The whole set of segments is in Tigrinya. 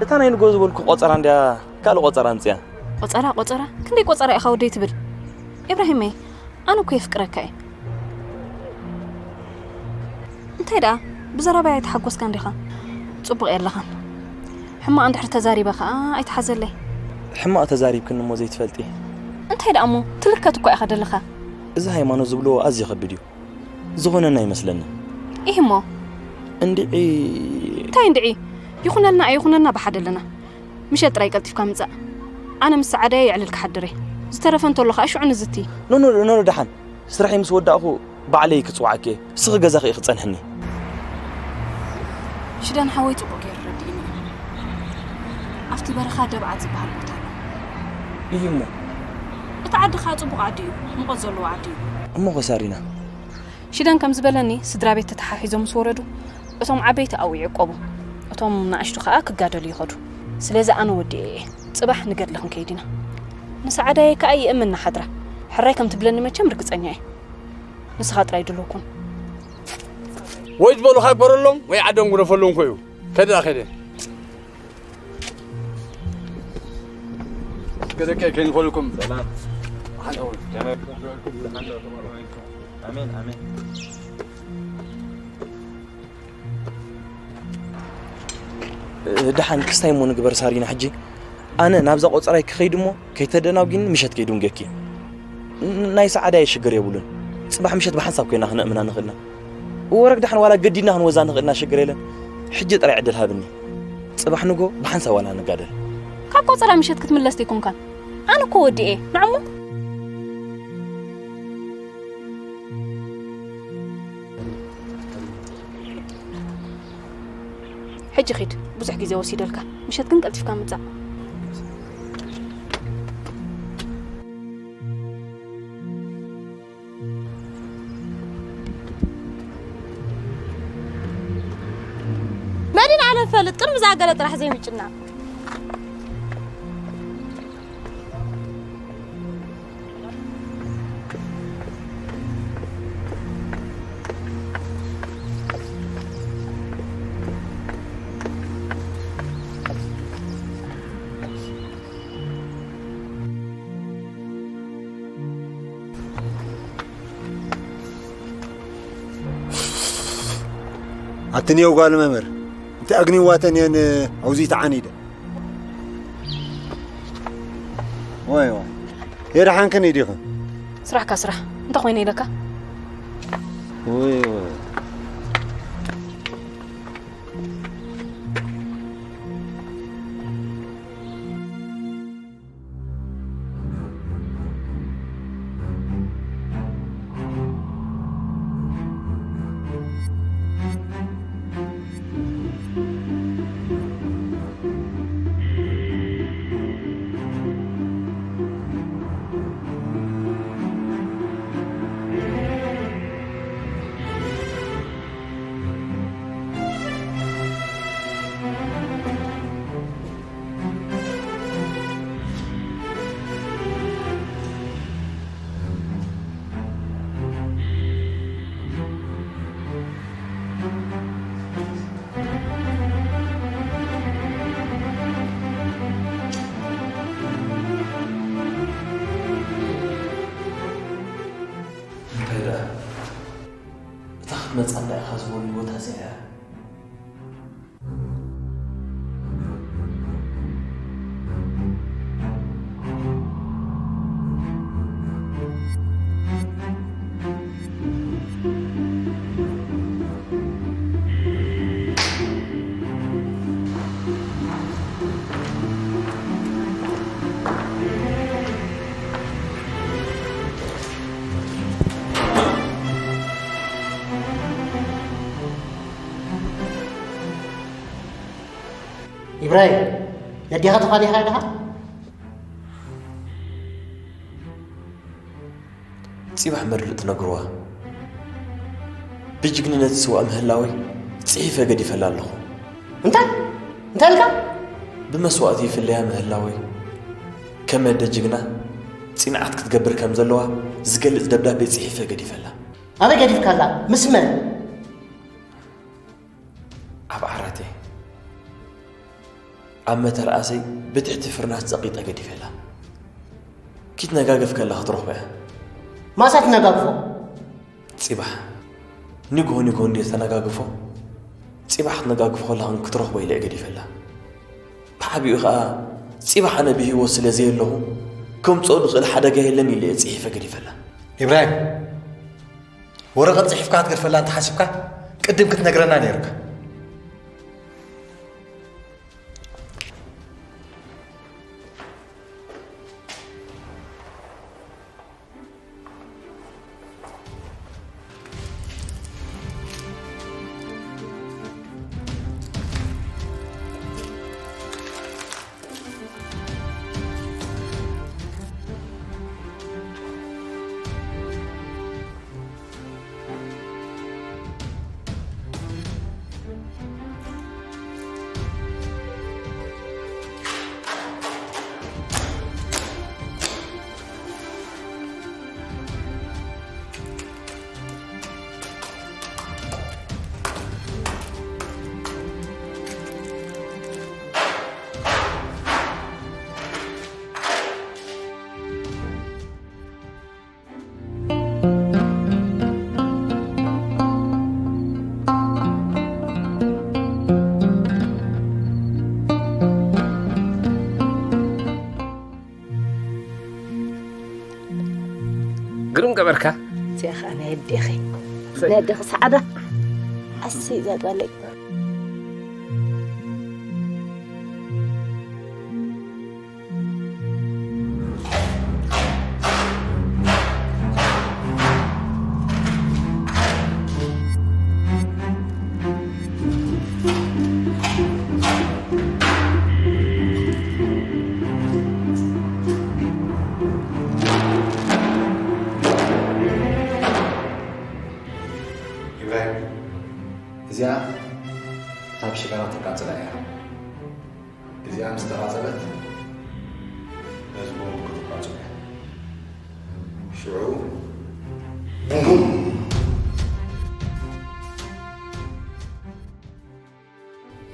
እታ ናይ ንጎ ዝበልኩ ቆጸራ እንድያ ካልእ ቆጸራ ኣምጽያ። ቆጸራ፣ ቆጸራ? ክንደይ ቆጸራ ኢኻ ወደይ ትብል? ኢብራሂመይ፣ ኣነ እኮ የፍቅረካ እየ። እንታይ ደኣ፣ ብዘረባይ ኣይተሓጎስካን ዲኻ? ጽቡቕ የለኻን። ሕማቕ እንድሕር ተዛሪበ ኸኣ ኣይትሓዘለይ። ሕማቕ ተዛሪብክኒ እሞ ዘይትፈልጢ። እንታይ ደኣ እሞ፣ ትልከት እኮ ኢኻ ደለኻ። እዚ ሃይማኖት ዝብልዎ ኣዝዩ ከቢድ እዩ። ዝኾነና ኣይመስለንን። ኢሂ እሞ። እንድዒ። እንታይ እንድዒ? ይኹነልና ኣይኹነልና ብሓደ ኣለና። ምሸት ጥራይ ቀልጢፍካ ምጻእ። ኣነ ምስ ሰዓዳየ የዕልል ክሓድር እየ። ዝተረፈ እንተሎ ኸኣ ሽዑ ንዝቲ። ኖ፣ ኖ፣ ኖ፣ ኖ፣ ደሓን። ስራሐይ ምስ ወዳእኹ ባዕለይ ክጽውዓኪ እየ። እስኺ ገዛኺ ኢኺ ክጸንሕኒ። ሽደን ሓወይ ጽቡቕ ገይሩ ረዲእኒ እዩ። ኣብቲ በረኻ ደብዓት ዝበሃል ቦታ ኣሎ። እዩ እሞ። እቲ ዓዲ ኸኣ ጽቡቕ ዓዲ እዩ። ሙቐት ዘለዎ ዓዲ እዩ። እሞ ኸ ሳሪና? ሽደን ከም ዝበለኒ፣ ስድራ ቤት ተተሓሒዞም ምስ ወረዱ፣ እቶም ዓበይቲ ኣብኡ ይዕቆቡ። እቶም ንኣሽቱ ኸኣ ክጋደሉ ይኸዱ። ስለዚ ኣነ ወዲኤ እየ። ጽባሕ ንገድሊ ክንከይድ ኢና። ንሰዓዳየ ከኣ ይእምን ንሓድራ። ሕራይ ከም ትብለኒ መቸም ርግጸኛ እየ። ንስኻ ጥራይ ድሉው ኩን። ወይ ዝበሉኻ ይበረሎም፣ ወይ ዓዶም ግደፈሎም ኮዩ። ከደ ከደ። እስከ ደቀይ ከይንፈልኩም። ሰላም። ኣሜን፣ ኣሜን። ደሓን ክስታይ እሞ ንግበር ሳሪና፣ ሕጂ ኣነ ናብዛ ቆጸራይ ክኸይድ እሞ ከይተደናጉይኒ ምሸት ከይድንገኪ። ን-፣ ናይ ሰዓዳየ ሽግር የብሉን። ጽባሕ ምሸት ብሓንሳብ ኮይና ክነእምና ንኽእልና። ወረግ ደሓን ዋላ ገዲድና ክንወዛ ንኽእልና ሽግር የለን። ሕጂ ጥራይ ዕድል ሃብኒ። ጽባሕ ንጎ ብሓንሳብ ዋላ ንጋደል። ካብ ቆጸራ ምሸት ክትምለስ ዘይኮንካን? ኣነ እኮ ወዲኤ። ንዓሞ። ሕጂ ኺድ፣ ብዙሕ ግዜ ወሲደልካ። ምሸት ግን ቀልጢፍካ ምጻእ። መን ኢና ነፈልጥ? ቅድሚ እዛ ገለ ጥራሕ ዘይምጭናቕ። ኣትንየው ጓል መምህር፣ እቲ ኣግኒዋተን እየን ኣውዚ ተዓኒደ። ወይ ወይ፣ የድሓንክን ኢዲኹም። ስራሕካ ስራሕ፣ እንታይ ኮይነ ኢለካ? ወይ ወይ። እንታይ ደኣ? እታ ክትመጻና ኢኻ ዝበሉኒ ቦታ እዚኣ እያ። ኢብራሂም፣ ነዴኻ ተፋሊኻ ዲኻ? ጽባሕ መርድእ ትነግርዋ። ብጅግንነት ይስዋእ ምህላወይ ጽሒፈ ገዲፈላ ኣለኹ። እንታይ? እንታይ ኢልካ? ብመስዋእቲ ይፍለያ ምህላወይ ከም ኣደ ጅግና ጽንዓት ክትገብር ከም ዘለዋ ዝገልጽ ደብዳቤ ጽሒፈ ገዲፈላ። ኣበይ ገዲፍካላ? ምስ መን? ኣብ ዓራተይ። ኣብ መተርኣሰይ ብትሕቲ ፍርናስ ጸቒጠ ገዲፈላ። ኪትነጋግፍ ከላ ክትረኽቦ እያ። ማሳ ትነጋግፎ? ጽባሕ ንግሆ ንግሆ እንድየ ተነጋግፎ። ጽባሕ ክትነጋግፎ ከላ ክትረኽቦ ኢለ እየ ገዲፈላ። ብዓቢኡ ኸኣ ጽባሕ ኣነ ብህይወት ስለ ዘየለኹ ከምጽኦ ዝኽእል ሓደጋ የለን ኢለ እየ ጽሒፈ ገዲፈላ። ኢብራሂም፣ ወረቐት ጽሒፍካ ክትገድፈላ እንተሓሲብካ ቅድም ክትነግረና ነይሩካ። ግርም ገበርካ። እዚኣ ኸዓ ናይ ኣዴኺ። ናይ ኣዴኺ ሰዓዳ። ኣሰይ እዛ ጓለይ። ኢብራሂም፣ እዚኣ እታ ብሽጋራ ትቃጸላ እያ። እዚኣ ምስ ተቓጸለት ነዚ ቦምብ ክትቃጸሎ እያ። ሽዑ ቡም!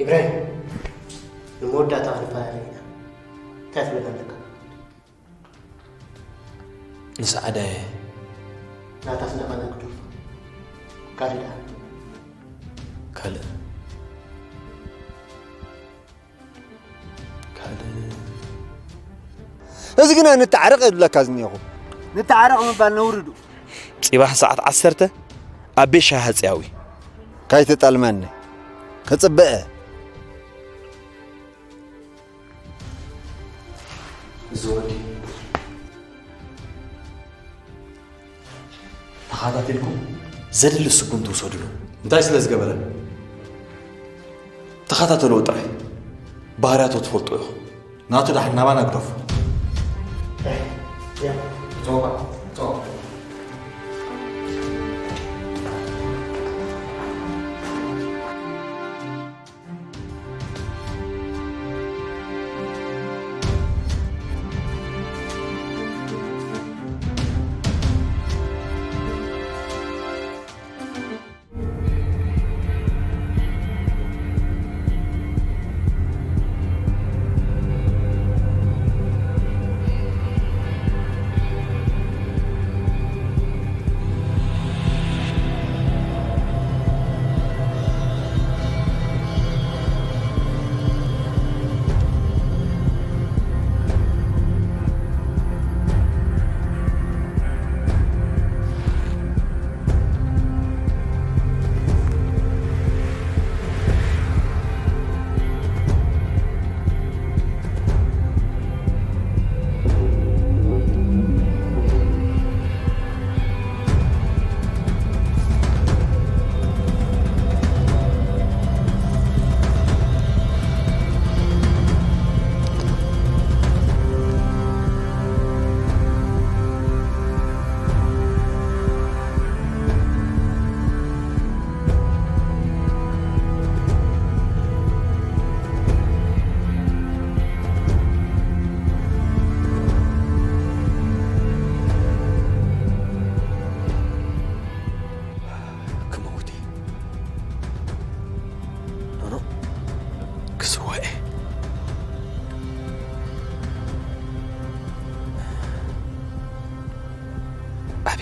ኢብራሂም፣ ንመወዳእታ ክንፈላለ ኢና። እንታይ ትብለና ኣለካ? ንሰዓዳየ። ናታ ስለ ኸና ግዱፍ። ካልእ ደኣ? ካልእ። ካልእ። እዚ ግና ንተዓረቕ የብለካ ዝኒኦኹ። ንተዓረቕ ምባል ነውሪ ዱ? ጽባሕ ሰዓት ዓሰርተ ኣብ ቤት ሻሂ ሃጸያዊ። ካይትጠልመኒ። ክጽበ። እዚ ወዲ ተኸታቲልኩም ዘድሊ ስጉምቲ ውሰድሉ። እንታይ ስለ ዝገበረ? ተኸታተልዎ ጥራይ። ባህርያቱ ትፈልጡ ኢኹም። ናቱ ዳሕን ናባና ግደፎ። ጾባ፣ ጾባ።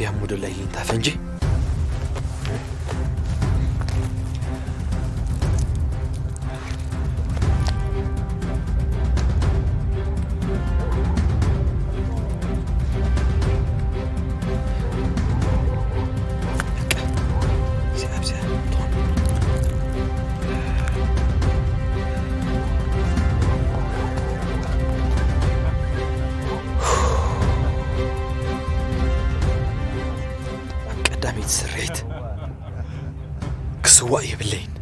ያሙዱላ ይልንታ ፈንጂ። ቀዳመይቲ ስርሒት ክስዋእ የብለይን።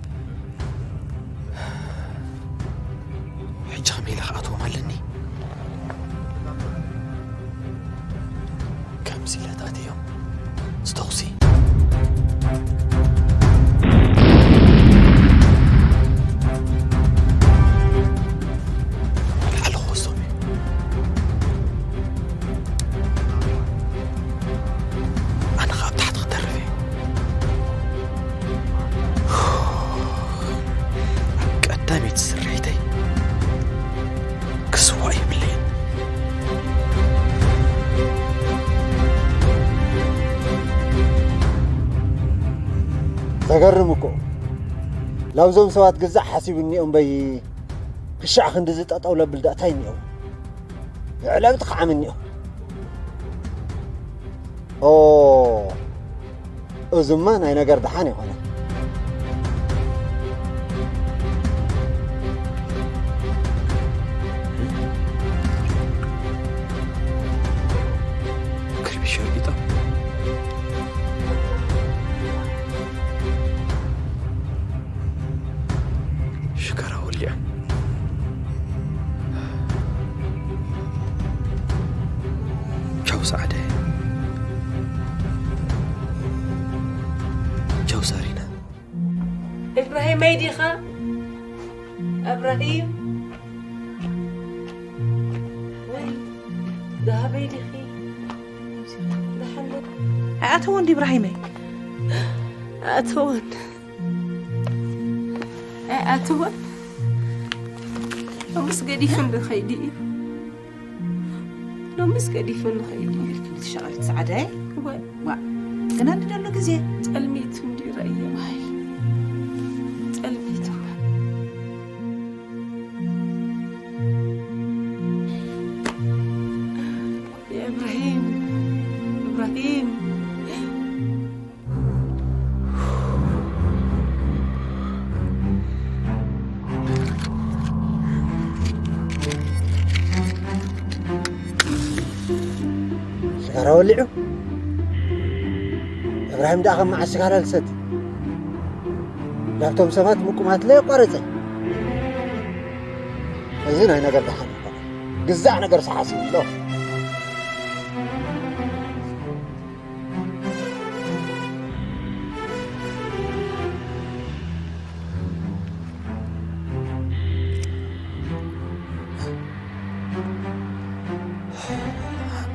ሕጂ ከመይ ኢለ ክኣትዎም ኣለኒ? ከምዚ ኢለ ተኣትዮም ዝተኹሲ። ላዕሊ ክወስዶም እየ። ኣነ ኸኣ ኣብ ታሕቲ ክተርፍ እየ። ቀዳመይቲ ስርሒተይ ክስዋእ የብለይን። ዘገርም እኮ። ላብዞም ሰባት ግዛዕ ሓሲቡ እኒኦ እምበይ ክሻዕ ክንዲ ዝጠጠው ለብል ዳእታይ እኒኦ። የዕለብቲ ከዓም እኒኦ። ኦ፣ እዙማ ናይ ነገር ደሓን ይኾነ። ክርቢሽ ወርቂጣ። ሽጋራ ወሊዖም። ቻው ሰዓደ። ቻው ሳሪና። እብራሂመይ ዲኻ? እብራሂም? ወይ ደሃበይ ዲኺ? ደሓን ዶ? ኣይኣተወን ድዩ እብራሂመይ? ኣይኣተወን። ኣይኣተወን። ሎምስ ገዲፉ እንዶ ኸይዱ እዩ። ሎምስ ገዲፉ እንዶ ኸይዱ እዩ። ትሸቐል ጻዕዳይ? እወ። ዋ፣ ገና እንዲ ደሎ ግዜ። ጸልሚቱ እንዲ ረእየ። ዋይ። ጸልሚቱ። እብራሂም፣ እብራሂም። ሽጋራ ወሊዑ። እብራሂም ደኣ ከም መዓስ ሽጋራ ልሰቲ? ላብቶም ሰባት ምቁማት ለየቋረጸ። እዚ ናይ ነገር ደሓን ይኾነ። ግዛዕ ነገር ሰሓሲ ኣሎ።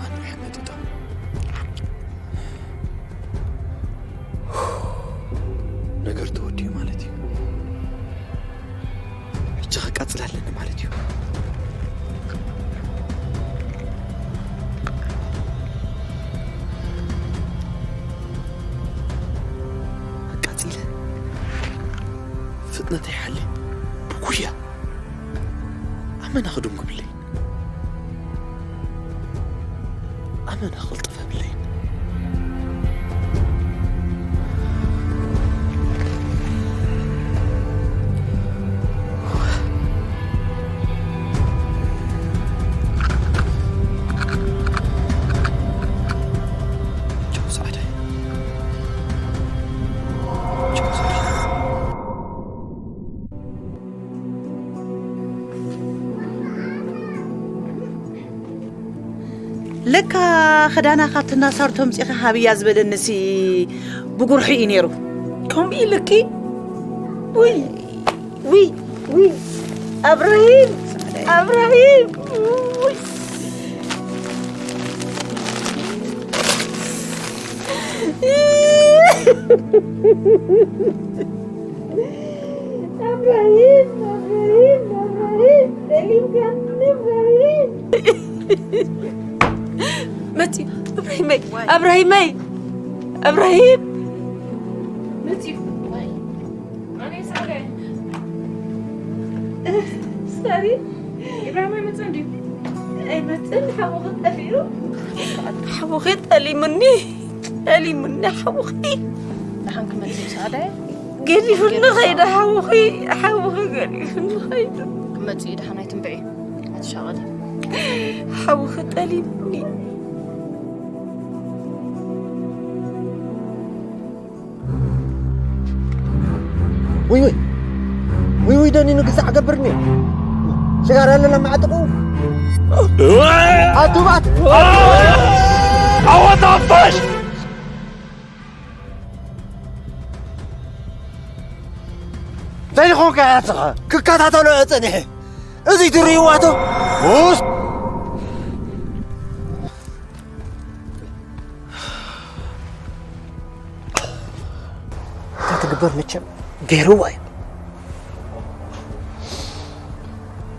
ኣነ ሕመጥ እቶም ነገር ተወዲኡ ማለት እዩ። ሕጂ ከቃጽል ኣለኒ ማለት እዩ። ኣቃጺለ ፍጥነተይ ሓልየ ብጉያ ኣመና ክድንጉብለይ። ኣመና ክቕልጥፈብለይ። ቻው ሰዓዳይ። ቻው ሰዓዳይ። ለካ ክዳና ካብቲ ናሳርቶ ኣምጺኻ ሃብያ ዝበለንሲ ብጉርሒ እዩ ነይሩ። ከምኡ ኢልኪ? ውይ፣ ውይ፣ ውይ። ኣብራሂም፣ ኣብራሂም። ውይ። ኣብራሂም፣ ኣብራሂም፣ ኣብራሂም፣ ጠሊምካኒ ኣብራሂም። መጺኡ፣ እብራሂመይ፣ እብራሂመይ። እብራሂም መፂኡ። ኣነ ሰዓደ። ሳሪ። ኢብራሂም ኣይመፅእን ድዩ? ኣይመፅእን፣ ሓውኺ ጠፊኡ። ሓውኺ ጠሊሙኒ፣ ጠሊሙኒ ሓውኺ። ደሓን ክመፅእ እዩ ሰዓደ። ገዲፉኒ ኸይደ ሓውኺ፣ ሓውኺ ገዲፉኒ ኸይደ። ክመፅእ እዩ፣ ደሓን ኣይትንብዒ፣ ኣይትሻቐሊ። ሓውኺ ጠሊሙኒ። ውይ ውይ ውይ ውይ፣ ደኒኑ ግዛዕ ገብርኒ። ሽጋራ ኣለና ማዕጥቁ። ኣቱባት። ኣወጣፋሽ። እንታይ ዝኾንካ እያ ንስኻ? ክከታተሎ እየ ጸኒሐ። እዚ ትርእይዋቶ? ውስ። እንታይ ትግበር መቸም ገይርዋ እዩ።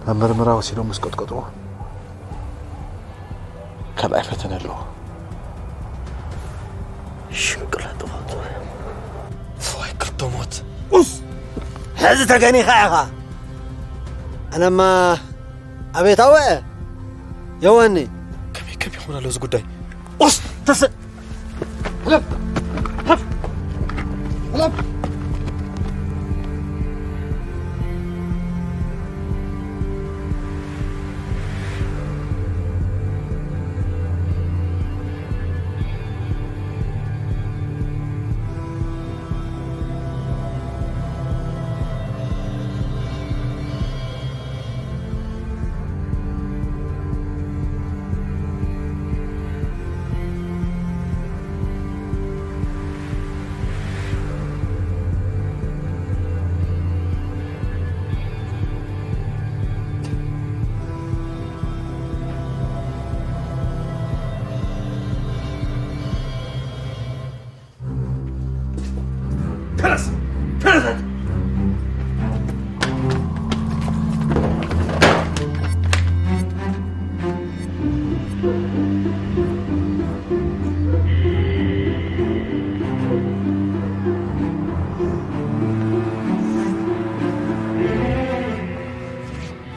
ኣብ መርመራ ወሲዶም ምስ ቀጥቀጥዎ ካልኣይ ፈተነ ኣለዎ። ሽንቅላ ጥፋቱ። ፍዋይ ክርተሞት። ኡስ! ሕዚ ተገኒኻ ኢኻ። ኣነማ ኣቤት ኣወ የወኒ። ከመይ ከም ይኾን ኣሎ እዚ ጉዳይ? ኡስ! ተሰ-፣ ሕለፍ! ሕለፍ! ሕለፍ! ተነስ! ተነስ!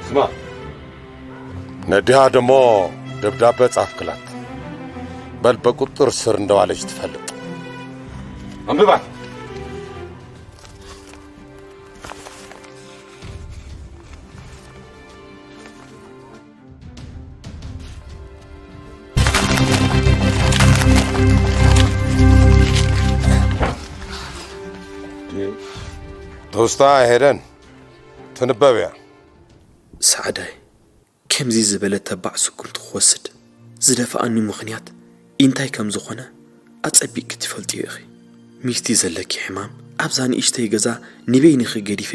ስማ፣ ነዲኻ ደሞ ደብዳበ ጻፍክላት። በል በቁጥጥር ስር እንደዋለች ትፈልጥ። ኣንብባት። ተውስታ ሄደን ትንበብ እያ። ሳዕዳይ፣ ከምዚ ዝበለ ተባዕ ስጉምቲ ክወስድ ዝደፍኣኒ ምኽንያት እንታይ ከም ዝኾነ ኣጸቢቕኪ ትፈልጥዮ ኢኺ። ሚስቲ ዘለኪ ሕማም ኣብዛ ንእሽተይ ገዛ ንበይንኺ ገዲፈ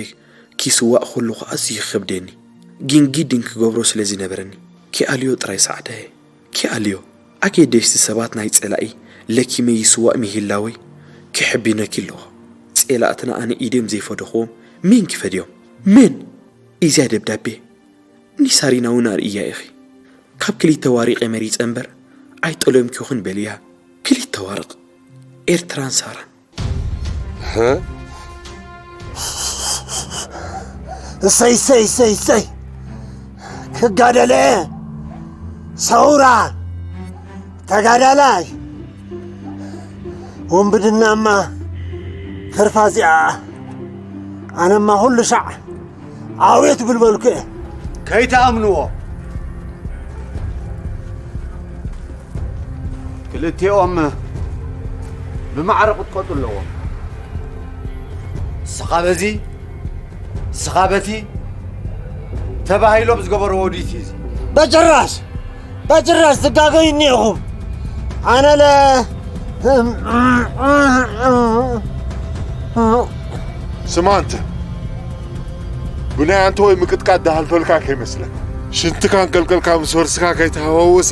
ኪስዋእ ከለኹ ኣዝዩ ይኸብደኒ። ግን ግድን ክገብሮ ስለ ዝነበረኒ ኪኣልዮ ጥራይ ሳዕዳየ። ኪኣልዮ፣ ኣገደስቲ ሰባት ናይ ጸላኢ ለኪመ ይስዋእ ምህላወይ ክሕብነኪ ኣለኹ። ጸላእትና ኣነ ኢደም ዘይፈደኽዎም መን ክፈድዮም? መን? እዚኣ ደብዳቤ ንሳሪና እውን ኣርእያ ኢኺ። ካብ ክልተ ዋሪቕ መሪጸ እምበር ኣይጠለምኩኽን በልያ። ክልተ ዋርቕ። ኤርትራን ሳራን። እሰይ እሰይ እሰይ እሰይ ክጋደለ ሰውራ ተጋዳላይ ወንብድናማ ተርፋ እዚኣ ኣነማ ኩሉ ሻዕ ኣቤት ብልበልኩ እየ። ከይትኣምንዎ። ክልቲኦም ብማዕረ ቅጥቀጡ ኣለዎም። ንስኻ በዚ ንስኻ በቲ ተባሂሎም ዝገበርዎ ድዩ እዚ? በጭራሽ በጭራሽ ትጋገዩ እኒኢኹም። ኣነ ለ ስማ እንተ ብናይ ኣንተ ወይ ምቅጥቃጥ ዝሃልፈልካ ከይመስለካ። ሽንትካ እንቀልቀልካ ምስ ፈርስካ ከይተሃዋወሰ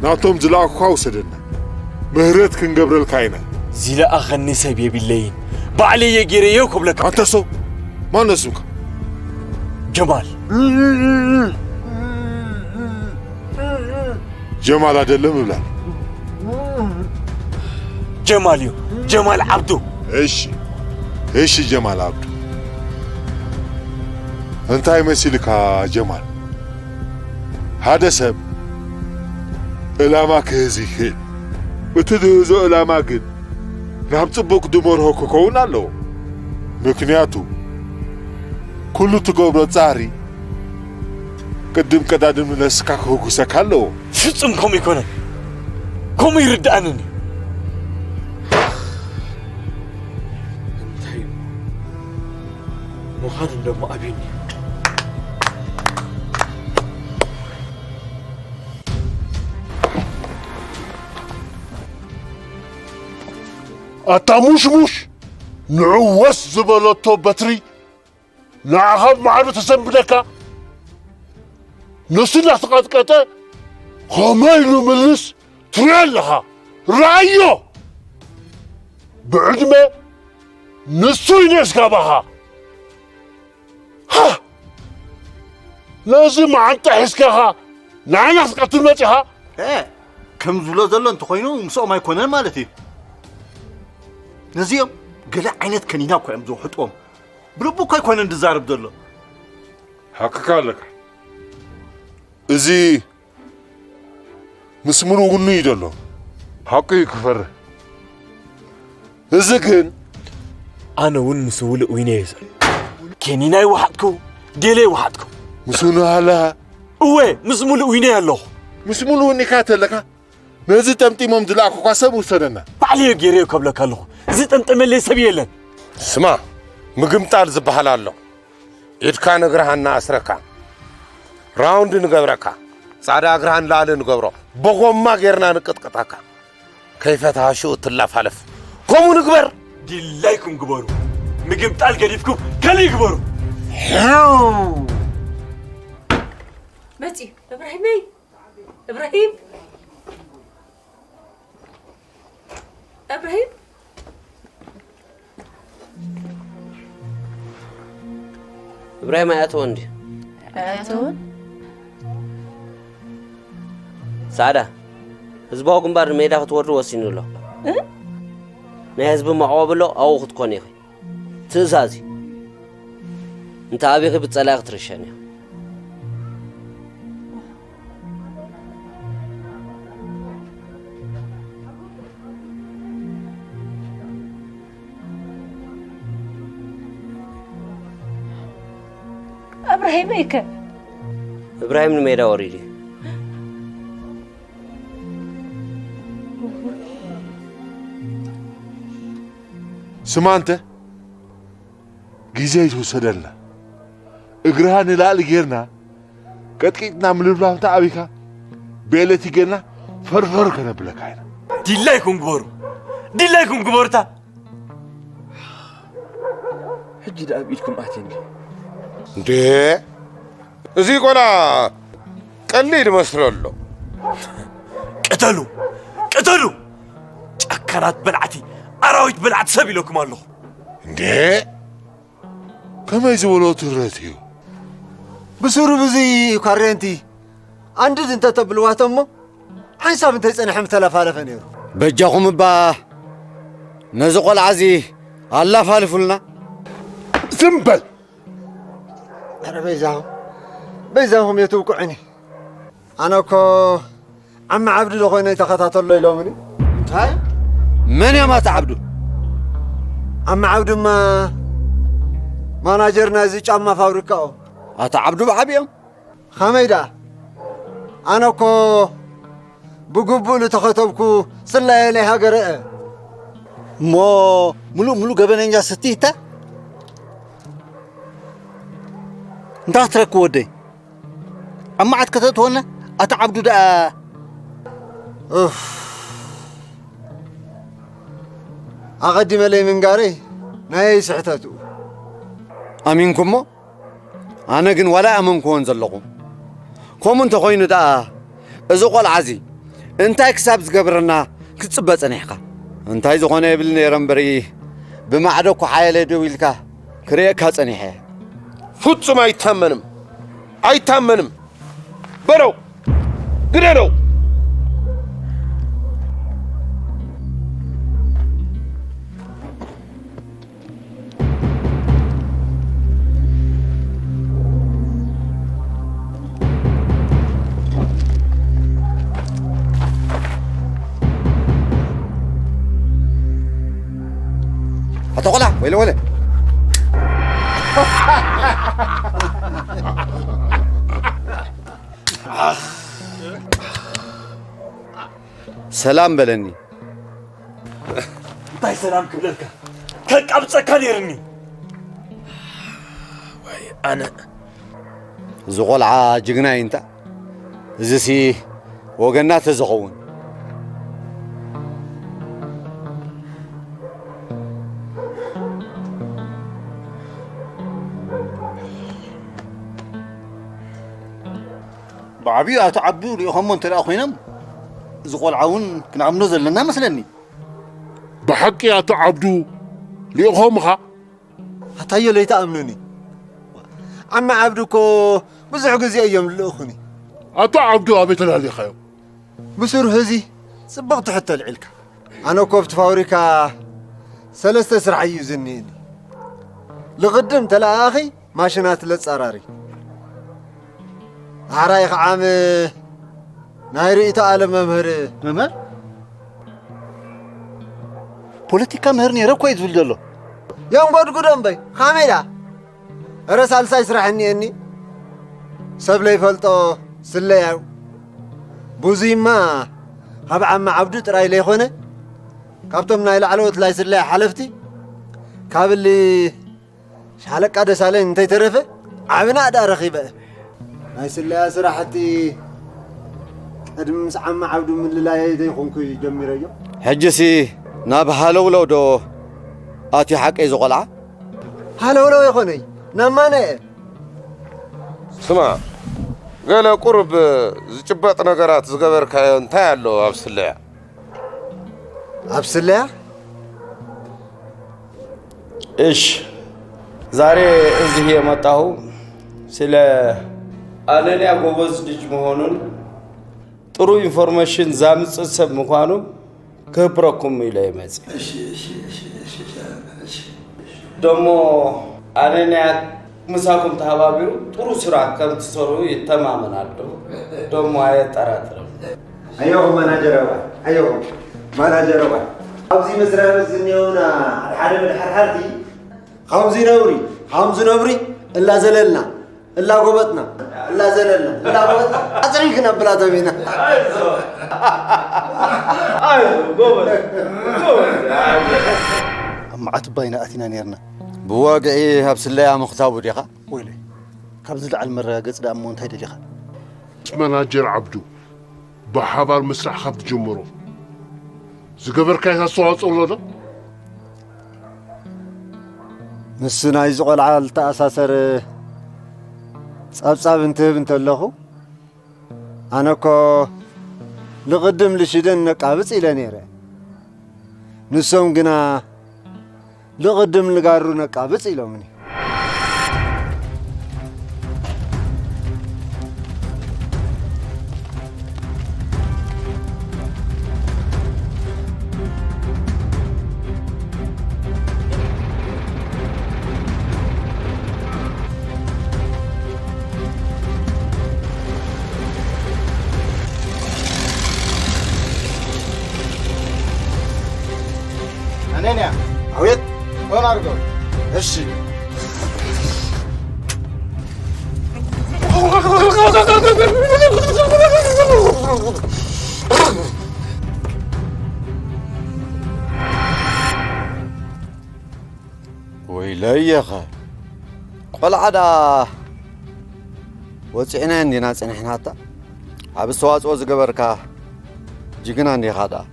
ናብቶም ዝለኣኩኻ ውሰደና። ምህረት ክንገብረልካ ኢና። ዝለኣኸኒ ሰብ የብለይን። ባዕለይ እየ ገይረዮ ክብለካ። ኣንተ ሰው ማን ነው ስምካ? ጀማል። ጀማል አይደለም እብላል። ጀማል እዩ። ጀማል ዓብዱ። እሺ እሺ ጀማል ዓብዱ፣ እንታይ መሲልካ ጀማል? ሓደ ሰብ ዕላማ ክህዝ ይኽእል። እቲ ዝህዞ ዕላማ ግን ናብ ጽቡቕ ድመርሆ ክኸውን ኣለዎ። ምክንያቱ ኩሉ ትገብሮ ጻዕሪ ቅድም ቀዳድም ንነስካ ክህጉሰካ ኣለዎ። ፍጹም ከምኡ ኣይኮነን። ከምኡ ይርድኣንን እዩ። እንታይ እሞ ምዃን እንደሞ ኣብዩኒ። ኣታ ሙሽሙሽ ንዑ ወስ ዝበለቶ በትሪ ንዓኻ ብማዕዶ ተሰንብደካ ንሱ እናተቐጥቀጠ ከመይ ኢሉ ምልስ ትሪኦ ኣለኻ። ረኣዮ። ብዕድመ ንሱ እዩ ነስጋባኻ። ሃ! ነዚ መዓንጣ ሒዝካኻ ንዓና ክትቀትል መጺኻ? እ፣ ከም ዝብሎ ዘሎ እንተኾይኑ ምስኦም ኣይኮነን ማለት እዩ። ነዚኦም ገለ ዓይነት ከኒና እኮ እዮም ዝውሕጥዎም። ብልቡ እኮ ኣይኮነን ዝዛረብ ዘሎ። ሓቅካ ኣለካ። እዚ ምስ ምሉእ ውኑ እዩ ዘሎ። ሓቁ እዩ ክፈርህ። እዚ ግን ኣነ እውን ምስ ምሉእ ውይነ እየ ዘሎ። ኬኒና ይወሓጥኩ፣ ገለ ይወሓጥኩ። ምስ ውኑ ሃለ እወ፣ ምስ ምሉእ ውይነ ኣለኹ። ምስ ምሉእ ውኒካ ተለካ ነዚ ጠምጢሞም ዝለኣኩኳ ሰብ ውሰደና። ባዕለዮ ገይረዮ ከብለካ ኣለኹ። ዝጠምጠመለይ ሰብ የለን። ስማ፣ ምግምጣል ዝበሃል ኣሎ። ኢድካ ንእግርኻ እናኣስረካ ራውንድ ንገብረካ። ጻዕዳ እግርኻ ንላዕሊ ንገብሮ። ብጎማ ጌርና ንቅጥቅጠካ። ከይፈትኻ ሽኡ ትላፋለፍ። ከምኡ ንግበር። ድላይኩም ግበሩ። ምግምጣል ገዲፍኩም ካልእ ግበሩ። መጺ እብራሂመይ እብራሂም እብራሂም እብራሂም ኣይኣተወን ድዩ? ኣይኣተወን። ጻዕዳ ህዝባዊ ግንባር ንሜዳ ክትወርዱ ወሲኑ ኣሎ። እ? ናይ ህዝቢ መዕቆቢ ኣሎ፣ ኣብኡ ክትኮኒ ኢኺ። ትእዛዝ እዩ። እንተ ኣቢኺ ብጸላኢ ክትርሸኒ ኢኺ። እብራሂመይ ከ? እብራሂም ንሜዳ ወሪዱ እዩ። ስማ እንተ ግዜ ኣይትውሰደልና። እግርኻ ንላዕሊ ጌርና ቀጥቂጥና ምልብላው እንተ ኣቢካ ብኤሌክትሪክ ጌርና ፈርፈር ከነብለካ ኢና። ድላይኩም ግበሩ፣ ድላይኩም ግበሩታ። ሕጂ ደኣ ኣብ ኢድኩም ኣትየኒ። እንዴ እዚ ቆላ ቀሊል መስሎ ኣሎ። ቅተሉ፣ ቅተሉ! ጨካናት በላዕቲ፣ ኣራዊት በላዕቲ ሰብ ኢለኩም ኣለኹ። እንዴ ከመይ ዝበሎ ትረት እዩ? ብስሩ ብዚ ኳሬንቲ ኣንድድ እንተተብልዋቶ እሞ ሓንሳብ እንተይጸንሐ ምተለፋለፈ ነይሩ። በጃኹም እባ ነዚ ቆልዓ እዚ ኣላፋልፉልና። ዝም በል። ኧረ በይዛኹም በይዛኹም የትውቅዑኒ። ኣነ እኮ ዓሚ ዓብዲ ዶ ኮይነ ይተኸታተሎ ኢሎምኒ። እንታይ? መን እዮም ኣታ ዓብዱ? ዓሚ ዓብዱማ ማናጀር ናይዚ ጫማ ፋብሪካኡ። ኣታ ዓብዱ ብዓቢኦም። ኸመይ ደኣ? ኣነ እኮ ብግቡእ ዝተኸተብኩ ስላየ ናይ ሃገረ እየ። እሞ ምሉእ ምሉእ ገበነኛ ስትይታ እንታይ ክትረክብ ወደይ? ኣብ መዓት ከተእትወና ኣታ ዓብዱ ደኣ። ኡፍ፣ ኣቐዲመለይ ምንጋረይ ናየይ ስሕተትኡ። ኣሚንኩሞ? ኣነ ግን ዋላ ኣመንኩዎን ዘለኹ። ከምኡ እንተኾይኑ ደኣ እዚ ቆልዓ እዚ እንታይ ክሳብ ዝገብረና ክትጽበ ጸኒሕካ? እንታይ ዝኾነ የብል ነይረ እምበሪ ብማዕዶ እኮ ሓየለ ደው ኢልካ ክርእየካ ጸኒሐ። ፍጹም ኣይታመንም፣ ኣይታመንም። በለው፣ ግደለው። ወይለ ወይለ። ሰላም በለኒ። እንታይ ሰላም ክብለልካ? ከቃብጸካ ነይርኒ። ወይ ኣነ። እዚ ቆልዓ ጅግና እዩ እንታ። እዚሲ ወገና ተዝኸውን። ብዓብዩ ኣቶ ዓብዱ ሪእኸሞ እንተ ደኣ ኮይኖም፣ እዚ ቆልዓ እውን ክንኣምኖ ዘለና መስለኒ። ብሓቂ ኣቶ ዓብዱ ሪእኸምኻ? ኣታዮ ለይትኣምኑኒ። ዓሚ ዓብዱ እኮ ብዙሕ ግዜ እዮም ልእኹኒ። ኣቶ ዓብዱ ኣበይ ተላሊኻዮም? ብስሩ ህዚ ጽብቕቲ ሕቶ ኣልዒልካ። ኣነ እኮ ኣብቲ ፋብሪካ ሰለስተ ስራሕ እዩ ዝኒኤኒ። ልቕድም ተለኣኣኺ ማሽናት ለጻራሪ። ዳሕራይ ኸዓ ም-፣ ናይ ርእይቶ ኣለም መምህር። መምህር? ፖለቲካ ምህር ነይረ እኮ እዩ ዝብል ዘሎ። ዮም ጎድጉዶ እምበይ፣ ኻመይ ደኣ? እረ ሳልሳይ ስራሕ እኒኤኒ። ሰብ ለይፈልጦ ስለያዩ። ብዙይማ ካብ ዓሚ ዓብዱ ጥራይ ለይኾነ፣ ካብቶም ናይ ላዕለዎት ላይ ስለያ ሓለፍቲ፣ ካብ እሊ ሻለቃ ደሳለኝ እንተይተረፈ ዓቢ ናእዳ ረኺበ። ናይ ስለያ ስራሕቲ ቅድሚ ምስ ዓሚ ዓብዱ ምልላየይ ዘይኮንኩ ጀሚረዮ። ሕጂሲ ናብ ሃለውለው ዶ ኣትዩ ሓቀይ ዝቖልዓ? ሃለውለው ይኾነይ፣ ናብ ማነ እየ። ስማ፣ ገለ ቁሩብ ዝጭበጥ ነገራት ዝገበርካዮ እንታይ ኣሎ ኣብ ስለያ? ኣብ ስለያ? እሺ፣ ዛሬ እዚህ የመጣሁ ስለ አነንያ ጎበዝ ልጅ መሆኑን ጥሩ ኢንፎርሜሽን ዛምጽእ ሰብ ምዃኑ ክህብረኩም ኢለ ይመጽእ። እሺ፣ እሺ፣ እሺ፣ እሺ፣ እሺ፣ እሺ። ደሞ ኣነንያ ምሳኩም ተሃባቢሩ ጥሩ ስራ ከም ትሰሩ ይተማመን ኣለኹ። ደሞ ኣየጠራጥርም። ኣየኹም ማናጀር ኣባ፣ ኣየኹም ማናጀር ኣባ። ኣብዚ መስሪያ ቤት ዝኒኦና ሓደ መድሓርሓርቲ፣ ከምዚ ነብሪ፣ ከምዚ ነብሪ፣ እላዘለልና፣ እላጎበጥና፣ እላዘለልና፣ እላጎበጥና፣ ኣጽሪግና ብላ ተቤና። ኣብ መዓት ባይና ኣቲና ነርና። ብወግዒ ኣብ ስለያ ምኽታቡ ዲኻ? ወይለይ፣ ካብዚ ላዕሊ መረጋገጺ ደኣ እሞ እንታይ ደሊኻ? ማናጀር ዓብዱ፣ ብሓባር ምስራሕ ካብ ትጅምሮ ዝገበርካዮ ኣስተዋጽኦ ኣሎ ዶ? ምስ ናይዚ ቆልዓ ዝተኣሳሰረ ጸብጻብ እንትህብ እንተለኹ፣ ኣነ እኮ ልቕድም ልሽደን ነቃብጽ ኢለ ነይረ። ንሶም ግና ልቕድም ንጋሩ ነቃብጽ ኢሎምኒ። ኣነንያ። ኣቤት። ፎን ኣድርገው። እሺ። ወይለየኸ። ቆልዓ ደኣ ወጺዕናዮ እንዲና ጸኒሕናታ። ኣብ ኣስተዋጽኦ ዝገበርካ ጅግና እንዲኻ ደኣ።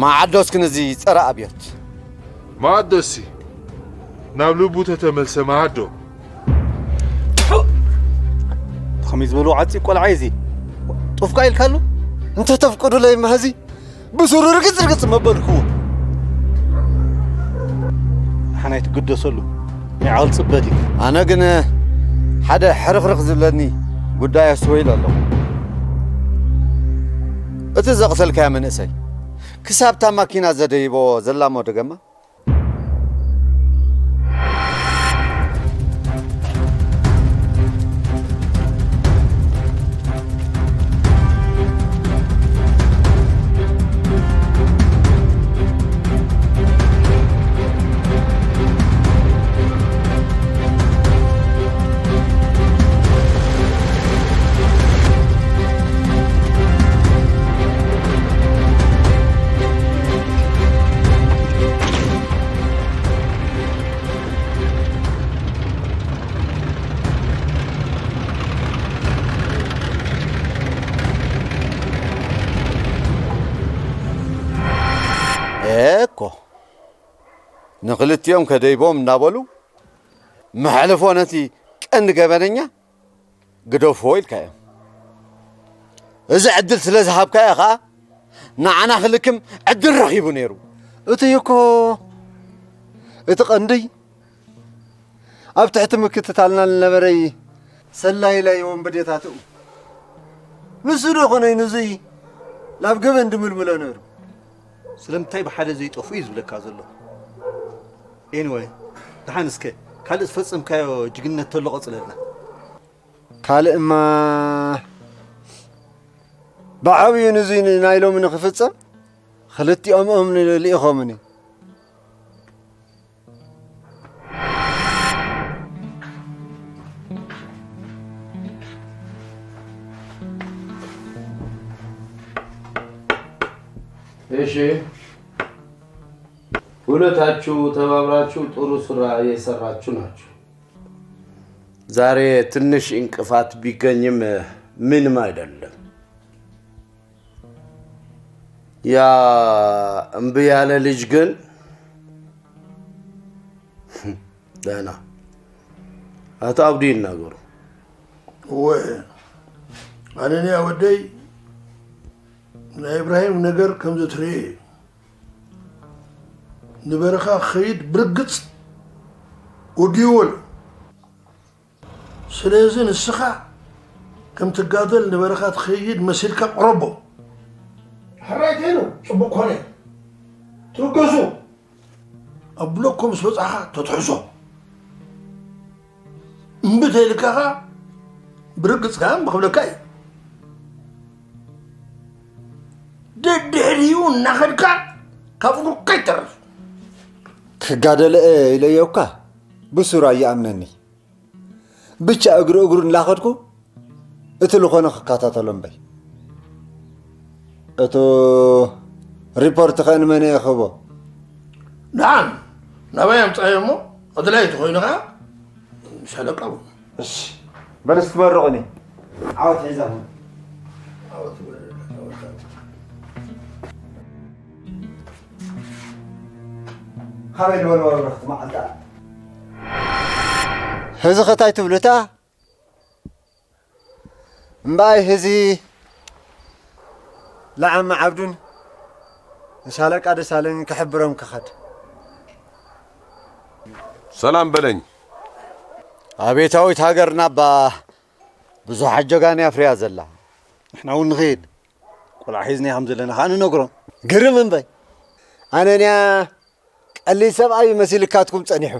መዓዶስ ግን እዚ ጸረ ኣብዮት። መዓዶሲ ናብ ልቡ ተተመልሰ መዓዶ። ከመይ ዝበሉ ዓጺ ቆልዓ እዩ እዚ። ጡፍካ ኢልካሉ? እንተ ተፍቅዱለይ እማ እዚ ብስሩ ርግጽ ርግጽ መበልክዎ። ሓናይ ትግደሰሉ ናይ ዓቕሊ ጽበት እዩ። ኣነ ግን ሓደ ሕርኽርኽ ዝብለኒ ጉዳይ ኣስተውዒለ ኣለኹ። እቲ ዘቕተልካዮ መንእሰይ ክሳብ እታ ማኪና ዘደይቦ ዘላሞ ደገማ እኮ ንኽልቲኦም ከደይቦም እናበሉ መሕልፎ ነቲ ቀንዲ ገበነኛ ግደፍዎ ኢልካዮም። እዚ ዕድል ስለ ዝሃብካዮ ኸኣ ንዓና ክልክም ዕድል ረኺቡ ነይሩ። እቲ እኮ እቲ ቀንዲ ኣብ ትሕቲ ምክትታልና ዝነበረይ ሰላይላይ ወንበዴታትኡ ንሱ ዶ ኾነይ ንዙይ ናብ ገበን ድምልምሎ ነይሩ። ስለምንታይ ብሓደ ዘይጠፍኡ እዩ ዝብለካ ዘሎ። ኤኒወይ፣ ደሓን እስከ ካልእ ዝፈጸምካዮ ጅግንነት ተሎ ቀጽለልና። ካልእማ ብዓብዩ ንዙይ ናይ ሎሚ ንክፍጸም ክልቲኦም እዮም ልኢኾምኒ። እሺ፣ ሁለታችሁ ተባብራችሁ ጥሩ ስራ እየሰራችሁ ናችሁ። ዛሬ ትንሽ እንቅፋት ቢገኝም ምንም አይደለም። ያ እምቢ ያለ ልጅ ግን ደህና አቶ አብዱ ይናገሩ። እወ ኣነንያ ወደይ ናይ እብራሂም ነገር ከምዚ ትርኢ እዩ። ንበረኻ ክኸይድ ብርግጽ ወዲዎ ኣሎ። ስለዚ ንስኻ ከም ትጋደል ንበረኻ ትኸይድ መሲልካ ቅረቦ። ሕራይ ተይሉ ጽቡቕ ኮነ። ትርገሱ። ኣብ ብሎኮ ምስ በጻኻ ተትሕዞ። እምቢ ተይልካ ኸኣ ብርግጽ ከኣ እምቢ ክብለካ እዩ። ደድሕሪኡ እናኸድካ ካብ እግሩ ከይተርፍ። ክጋደለ እየ ኢለዮ እኳ ብሱር ኣይኣምነኒ። ብቻ እግሪ እግሩ እናኸድኩ እቲ ልኾነ ክከታተሎ እምበይ። እቱ ሪፖርት ኸ ንመን እየ ክህቦ? ደሓን ናባይ ኣምጻዮ እሞ ኣድላይ ተኾይኑ ኸዓ ሻለቃ እውን። እሺ በል እስቲ መርቑኒ። ዓወት ሒዛኹም። ካበይ ዝበልዎ ረኽቲ መዓልታ። ህዚ ኸታይ ትብሉታ? እምበኣይ ህዚ ለዓሚ ዓብዱን ንሻለቃ ደሳለኝ ክሕብሮም ክኸድ። ሰላም በለኝ። ኣቤታዊት ሃገርና እባ ብዙሓት ጀጋኑ ኣፍርያ ዘላ። ንሕና እውን ንኸይድ ቆልዓ ሒዝና ከም ዘለና ከዓ ንነግሮም። ግርም እምበይ ኣነንያ ቀሊል ሰብኣይ መሲልካትኩም ጸኒሑ።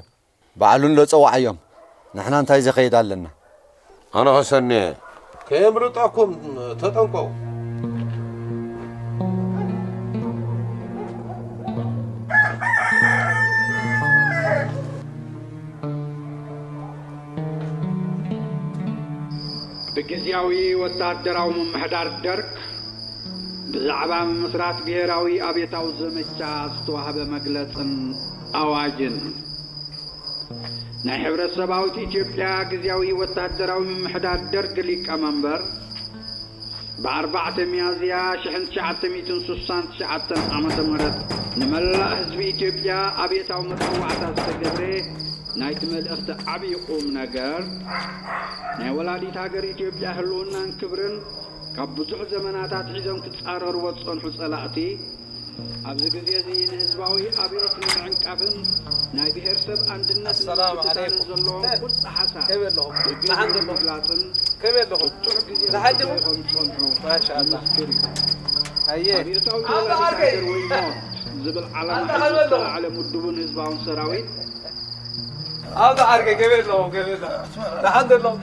ባዕሉ እንዶ ጸዋዓዮም። ንሕና እንታይ ዘኸይድ ኣለና። ኣነ ኸሰኔ ከየምልጠኩም ተጠንቀቑ። ብግዝያዊ ወታደራዊ ምምሕዳር ደርግ ብዛዕባ ምምስራት ብሄራዊ ኣብዮታዊ ዘመቻ ዝተዋህበ መግለጽን ኣዋጅን። ናይ ሕብረተሰባዊት ኢትዮጵያ ግዝያዊ ወታደራዊ ምምሕዳር ደርግ ሊቀመንበር ብኣርባዕተ ሚያዝያ ሽሕን ትሽዓተ ሚእትን ስሳን ትሽዓተን ዓመተ ምህረት ንመላእ ህዝቢ ኢትዮጵያ ኣብዮታዊ መጸዋዕታ ዝተገብረ ናይቲ መልእኽቲ ዓብዪ ቁም ነገር ናይ ወላዲት ሃገር ኢትዮጵያ ህልውናን ክብርን ካብ ብዙሕ ዘመናት ኣትሒዞም ክጻረርዎ ዝጸንሑ ጸላእቲ ኣብዚ ግዜ እዚ ንህዝባዊ ኣብዮት ንምዕንቃፍን ናይ ብሄር ሰብ ኣንድነት ንምብትታንን ዘለዎም ቁርፂ ሓሳብ ብግልፂ ንምግላፅን ብጥዑሕ ግዜ ክፅበዩ ከም ዝፀንሑ ንምስክር እዩ። ኣብዮታዊ ተወላዲት ሃገር ወይ ሞት ዝብል ዓላማ ሒዙ ዝተላዕለ ምዱቡን ህዝባውን ሰራዊት ኣብዛ ዓርከይ ከመይ ኣለኹም? ከመይ ኣለኹም? ደሓን ዶ ኣለኹም?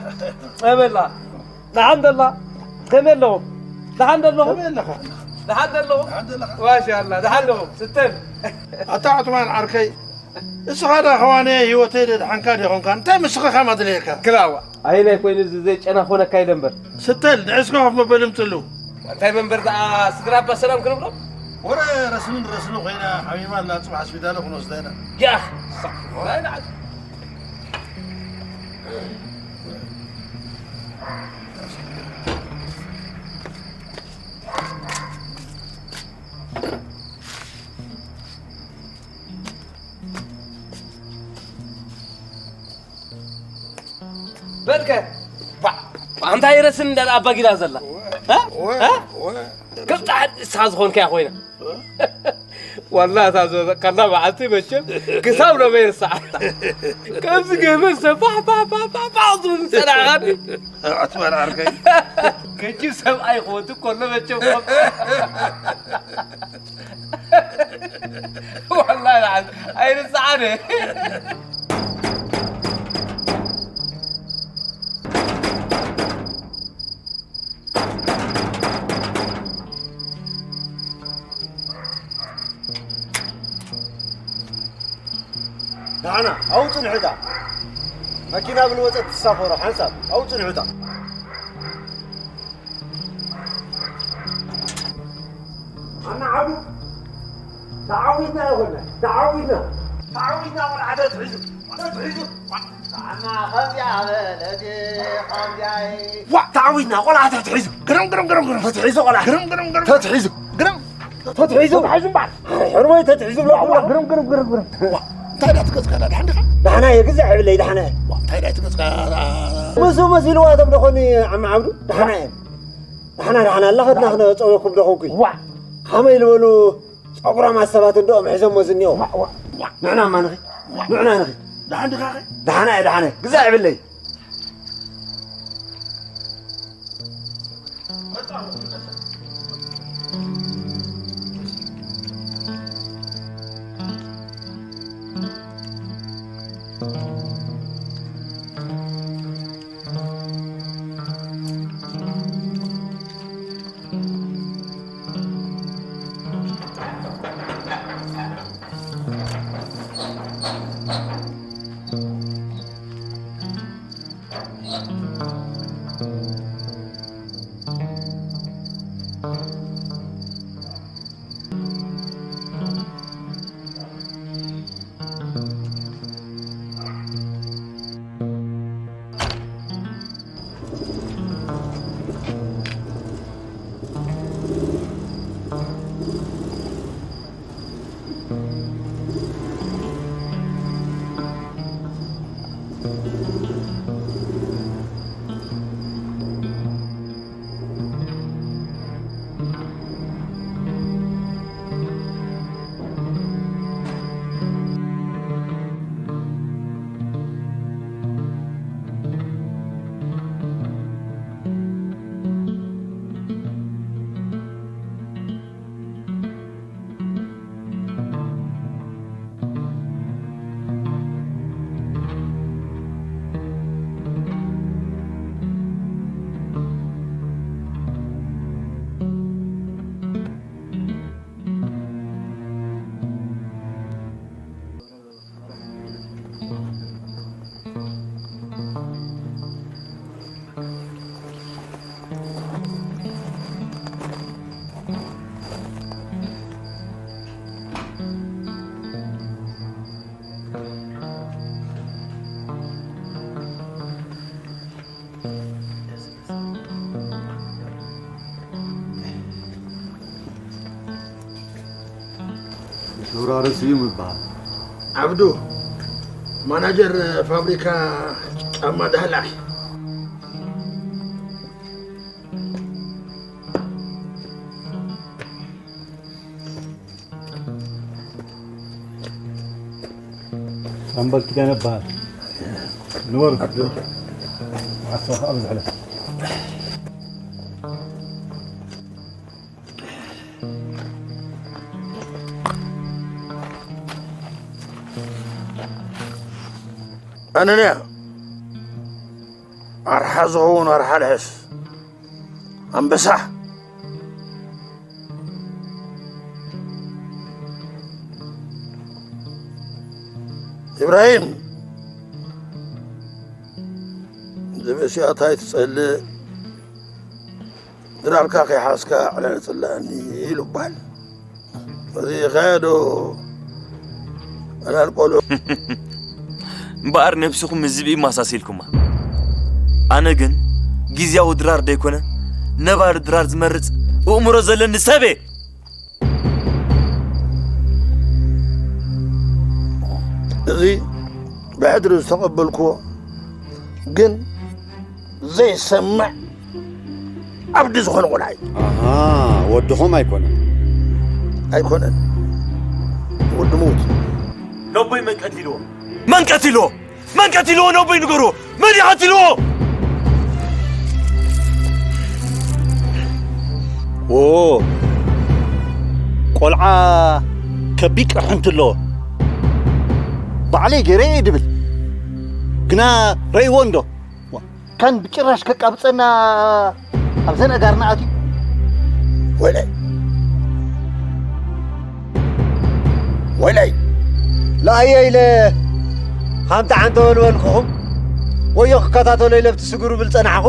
ከመይ ኣለኹም? ደሓን ዶ ኣለኹም? ደሓን ዶ ኣለኹም? ደሓን ዶ ኣለኹም? ደሓን ዶ ኣለኹም? ማሻኣላ፣ ደሓን ኣለኹም? ስተል። ኣታ ዑትማን ዓርከይ፣ እስኻ ዳ ኸዋንየ ህይወተይ ደድሓንካ ዲኾንካ? እንታይ ምስኻ ከም ኣድለየካ? ክላዋ። ኣየናይ ኮይኑ እዚ ዘይጨናኾነካ ኢለ እምበር። ስተል፣ ንዒስካ ኮፍ መበሊ ምጽሉ። እንታይ መንበር ደኣ ስድራ ኣባ ሰላም ክንብሎ? ወረ ረስንን ረስኑ ኮይና ሓሚማ ኣላ፣ ጽባሕ ስፒታል ክንወስዳ ኢና። ያኽ፣ ሳዕ፣ ናይ ንዓት። ኣልከ? ባ-፣ ኣንታ ኣይረስን እንዳ ኣባጊዳ ዘላ? እ? እ? ከምታ ሓድሳ ዝኾንከያ ኮይና። ወላ እታ ዝወደቕካላ መዓልቲ መቸም ክሳብ ሎሚ ኣይርስዓን። ከምዚ ገመል ሰብ ፋሕ ፋሕ ፋሕ ፋሕ ፋሕ ዝብል ዝጸናሕኻኒ። ኣትማል ዓርከይ። ከጂብ ሰብኣይ ክወድእ ከሎ መቸም ከም-፣ ወላሂ ልዓል ኣይርስዓን። ንዓና ኣብኡ ጽንሑታ። መኪና ብልወጸት ትሳፈሮ ሓንሳብ ኣብኡ ጽንሑታ። ኣና ዓቡ ተዓዊትና ይኾና ተዓዊትና ተዓዊትና ቆልዓ ተትሒዙ ተትሒዙ ኣና ከምዚኣ በለቲ ከምዚኣ ዋ ተዓዊትና ቆልዓ ተትሒዙ ግርም ግርም ግርም ግርም ተትሒዙ ቆልዓ ግርም ግርም ግርም ተትሒዙ ግርም ተትሒዙ ተትሒዙ እምበኣር ሕርመይ ተትሒዙ ብሎ ግርም ግርም ግርም ግርም ዋ እንታይ ዳ ትገዝካ ዳ ድሓን ዲኻ ዳሕና እየ ግዛዕ ይብለይ ዳሕና እየ ዋ እንታይ ዳ ትገዝካ ምስ መሲልዋ ተብሎ ኾኒ ዓሚ ዓብዱ ዳሕና እየ ዳሕና ዳሕና ኣላ ኸድና ክነጸውኩም ዶ ኾንኩይ ዋ ኸመይ ዝበሉ ጸጉራማት ሰባት እንድኦም ሒዞሞ ዝኒኦ ንዕና እማ ንኺ ንዕና ንኺ ደሓን ዲኻ ኸ ደሓና እየ ደሓነ ግዛዕ ይብለይ ፊታውራሪ ስዩም እበሃል። ዓብዱ፣ ማናጀር ፋብሪካ ጫማ ዳህላክ። ሻምበል ኪዳነ እበሃል። ንበሩ። መዓልቲ ከዓ ብዝሕለፍ። ኣነንያ ኣርሓ ዝኸውን ኣርሓ ልሕስ። ኣንበሳ። ኢብራሂም፣ ዝብኢ ሲያታ ኣይትጸልእ፣ ድራርካ ከይሓዝካ ዕላል ጽላእኒ ኢሉ እባል። እዚ ኸዶ ዕላል ቆልዑ። እምበኣር ነብስኹም ምስ ዝብኢ ማሳሲልኩማ። ኣነ ግን ግዝያዊ ድራር ደይኮነ፣ ነባሪ ድራር ዝመርጽ እእምሮ ዘለኒ ሰብ እየ። እዚ ብሕድሪ ዝተቐበልክዎ ግን ዘይሰምዕ ዓብዲ ዝኾነ ቆልዓ እዩ። ኣሃ፣ ወድኹም ኣይኮነን። ኣይኮነን። ወዲ ምዉት። ነቦይ መን ቀቲልዎ? መን ቀቲልዎ? መን ቀቲልዎ? ነቦይ ንገርዎ። መን እዩ ቀቲልዎ? ዎ፣ ቆልዓ ከቢድ ቅርሕንቲ ኣለዎ። ባዕለይ ገይረ እየ ድብል። ግና ረእይዎ እንዶ። ካን ብጭራሽ ከቃብጸና ኣብዘን ኣጋርና ኣትዩ። ወይለይ። ወይለይ። ለኣየ ኢለ ሓንቲ ዓንተ ወልወልኩኹም። ወዮ ክከታተሎ ኢለ ብቲ ስግሩ ብል ጸናሕኹ።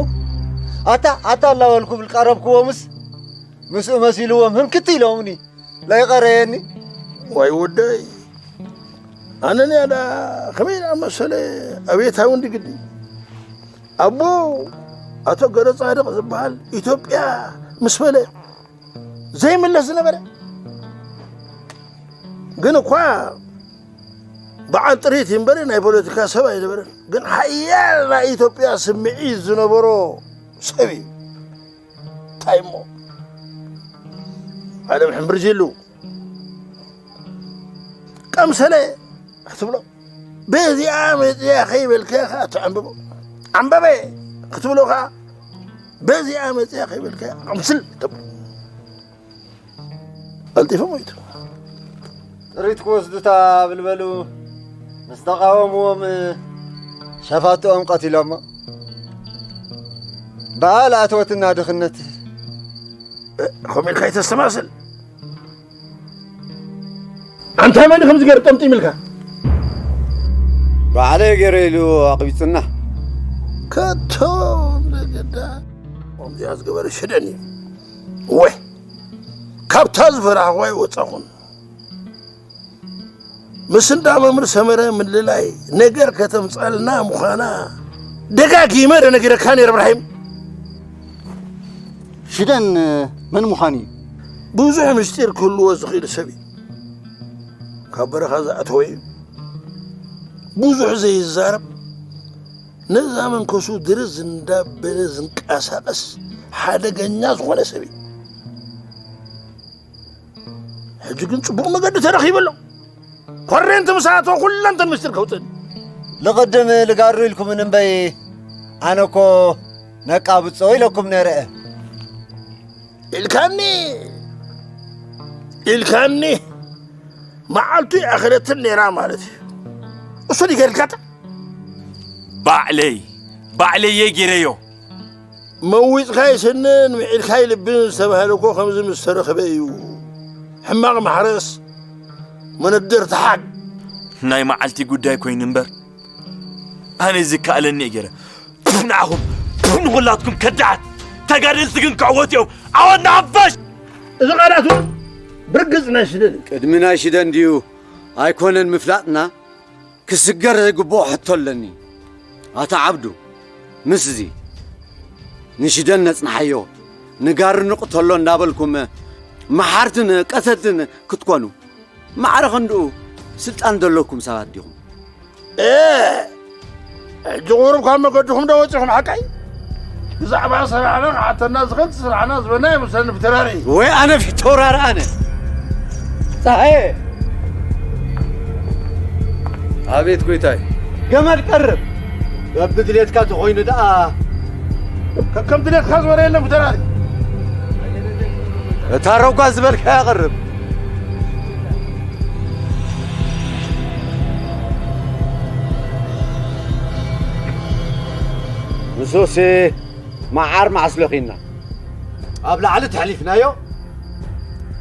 ኣታ፣ ኣታ ኣላ በልኩ ብል ቀረብክዎምስ ምስኡ መሲልዎም ህንክት ኢሎምኒ። ለይቀረየኒ። ወይ ወደይ። ኣነ ንያዳ ከመይ ደኣ መሰለ ኣብየታዊ እንዲ ግዲ። ኣቦ ኣቶ ገረጻድቕ ዝበሃል ኢትዮጵያ ምስ በለ ዘይምለስ ዝነበረ። ግን እኳ በዓል ጥሪት እዩ እምበር ናይ ፖለቲካ ሰብ ኣይነበረን። ግን ሓያል ናይ ኢትዮጵያ ስምዒት ዝነበሮ ሰብ እዩ። እንታይ እሞ ዓለም ሕምብርጅሉ ቀምሰለ ክትብሎ በዚኣ መፅያ ከይበልካ ኢኻ ትዕንብቦ። ዓንበበ ክትብሎ ከዓ በዚኣ መፅያ ከይበልካ ኣምስል ተብሎ። ቀልጢፉ ሞይቱ። ጥሪት ክወስዱታ ብልበሉ ምስ ተቃወምዎም ሸፋትኦም ቀቲሎሞ። ብኣ ለኣተወትና ድኽነት። እ፣ ከምኡ ኢልካ ኣይተስተማስል። ኣንታ መን ከምዚ ገይሩ ጠምጢም ኢልካ? ባዕለይ ገይረ ኢሉ ኣቕቢጽና። ከቶም ነገዳ ከምዚኣ ዝገበረ ሽደን እዩ። ወይ ካብታ ዝፈራሕኹ ኣይወጻኹን። ምስ እንዳ መምህር ሰመረ ምልላይ ነገር ከተምጻልና ምዃና ደጋጊመ ዶ ነጊረካ ነይረ እብራሂም? ሽደን መን ምዃኑ እዩ? ብዙሕ ምስጢር ክህልዎ ዝኽእል ሰብ እዩ። ካብ በረኻ ዝኣተወ እዩ። ብዙሕ ዘይዛረብ፣ ነዛ መንከሱ ድርዝ እንዳበለ ዝንቀሳቐስ ሓደገኛ ዝኾነ ሰብ እዩ። ሕጂ ግን ጽቡቕ መገዲ ተረኺቡ ኣሎ። ኮሬንቲ ምስ ኣተወ ኩለንተን ምስጢር ከውጽእን። ልቕድም ልጋሩ ኢልኩምን እምበይ፣ ኣነ እኮ ነቃብጾ ኢለኩም ነይረ። ኢልካኒ፣ ኢልካኒ፣ መዓልቱ ይኣኸለትን ነይራ ማለት እዩ። እሱ ድዩ ገይርካታ? ባዕለይ፣ ባዕለይ እየ ገይረዮ። መዊጽካ ይስንን ምዒድካ ይልብን ዝተባህለ እኮ ከምዚ ምስ ተረኽበ እዩ። ሕማቕ ማሕረስ መነደር ተሓግ። ናይ መዓልቲ ጉዳይ ኮይኑ እምበር፣ ኣነ ዝከኣለኒ እየ ገይረ። ንዓኹም፣ ንኹላትኩም ከዳዓት ተጋደልቲ ግን ክዕወቱ እዮም። ዓወት ንሓፋሽ! እዚ ቃላት እውን ብርግጽ ናይ ሽደን እዩ። ቅድሚ ናይ ሽደን ድዩ ኣይኮነን ምፍላጥና? ክስገር ዝግብኦ ሕቶ ኣለኒ። ኣታ ዓብዱ፣ ምስዚ ንሽደን ነጽንሓዮ፣ ንጋሪ ንቕተሎ እንዳበልኩም መሓርትን ቀተልትን ክትኮኑ፣ ማዕረ ክንድኡ ስልጣን ዘለኩም ሰባት ዲኹም? እ፣ ሕጂ ቁሩብ ካብ መገድኹም ዶ ወጺኹም ሓቀይ? ብዛዕባ ስራሕና ክሓተና ዝኽእል ስራሕና ዝበልና ይመስለኒ ብተራሪ። ወይ ኣነ ፊተውራሪ ኣነ። ጸሃየ። ኣቤት ጎይታይ። ገመድ ቀርብ። በብድሌትካ ተኾይኑ ደኣ። ከከም ድሌትካ ዝበለ የለን ብተራሪ። እታ ረጓ ዝበልካያ ቀርብ። ንሱሲ መዓር ማዕስ ለኺና። ኣብ ላዕሊ ተሕሊፍናዮ፣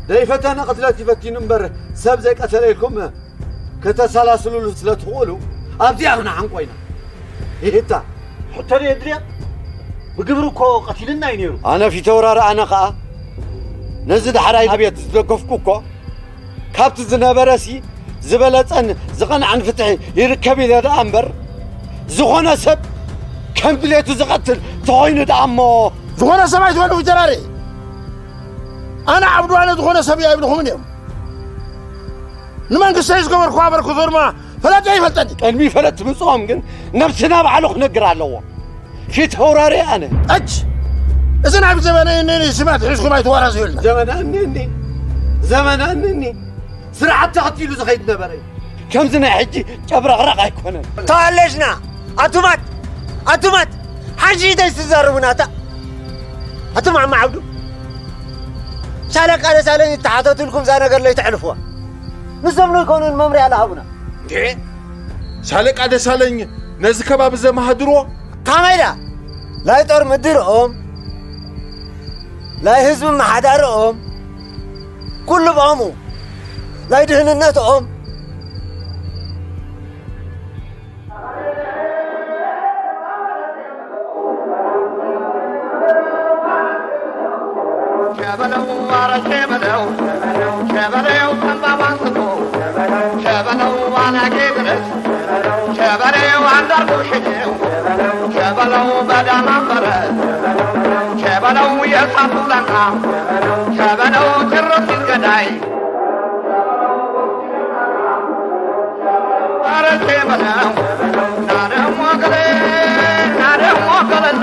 ዘይፈተነ ቅትለት ይፈቲኑ እምበር ሰብ ዘይቀተለ ኢልኩም ከተሰላስሉሉ ስለ ትኽእሉ፣ ኣብዚኣ ክንሓንቆ ኢና። ይህታ። ሕቶ ድየ ድልያ? ብግብሪ እኮ ቀቲልና እዩ ነይሩ። ኣነ ፊተውራሪ ኣነ ኸኣ ነዚ ዳሕራይ ኣብየት ዝደገፍኩ እኮ ካብቲ ዝነበረሲ ዝበለጸን ዝቐንዐን ፍትሒ ይርከብ ኢለ ደኣ እምበር፣ ዝኾነ ሰብ ከም ድሌቱ ዝቐትል ተኾይኑ ደኣ እሞ። ዝኾነ ሰብ ኣይትበሉ ፊተራሪ። ኣነ ዓብዱ ኣነ ዝኾነ ሰብ እየ ኣይብልኹምን እዮም። ንመንግስተይ ዝገበርኩ ኣበርክቶ ድማ ፈለጠ ይፈልጠኒ። ቅድሚ ፈለጥ ምጽኦም ግን ነብስና ባዕሉ ክነግር ኣለዎ። ፊት ኣውራሪ ኣነ። እች! እዚ ናብ ዘመነ እነኒ ስማት ሒዝኩም ኣይትዋራዘዩልና። ዘመን ኣነኒ፣ ዘመን ኣነኒ። ስርዓት ተኸቲሉ ዝኸይድ ነበረ። ከምዚ ናይ ሕጂ ጨብረቕረቕ ኣይኮነን። ተዋለሽና! ኣቱማት! ኣቱማት! ሓንሺተይ ትዛረቡና እታ! ኣቱም ዓማ ዓብዱ! ሻለቃ ደሳለኝ እተሓተቱልኩም እዛ ነገር ለይተሕልፍዋ። ንሶም ለይኮኑን መምርያ ለሃቡና። እንዴ? ሻለቃ ደሳለኝ ነዚ ከባቢ ዘማሃድርዎ? ካመይ ደኣ? ናይ ጦር ምድርኦም፣ ናይ ህዝቢ መሓዳርኦም፣ ኩሉ ብኦምኡ፣ ናይ ድህንነትኦም። ሸበለው፣ ኧረ ሸበለው፣ ሸበለው ተንባባን ስቶ፣ ሸበለው ዋና ጌትነት፣ ሸበለው አንዳርጎ ሽኔው፣ ሸበለው በዳማ ፈረስ፣ ሸበለው የእሳቱ ላንቃ፣ ሸበለው ጭሮ ሲል ገዳይ። ኧረ ሸበለው፣ ናደሞ ገለል፣ ናደሞ ገለል፣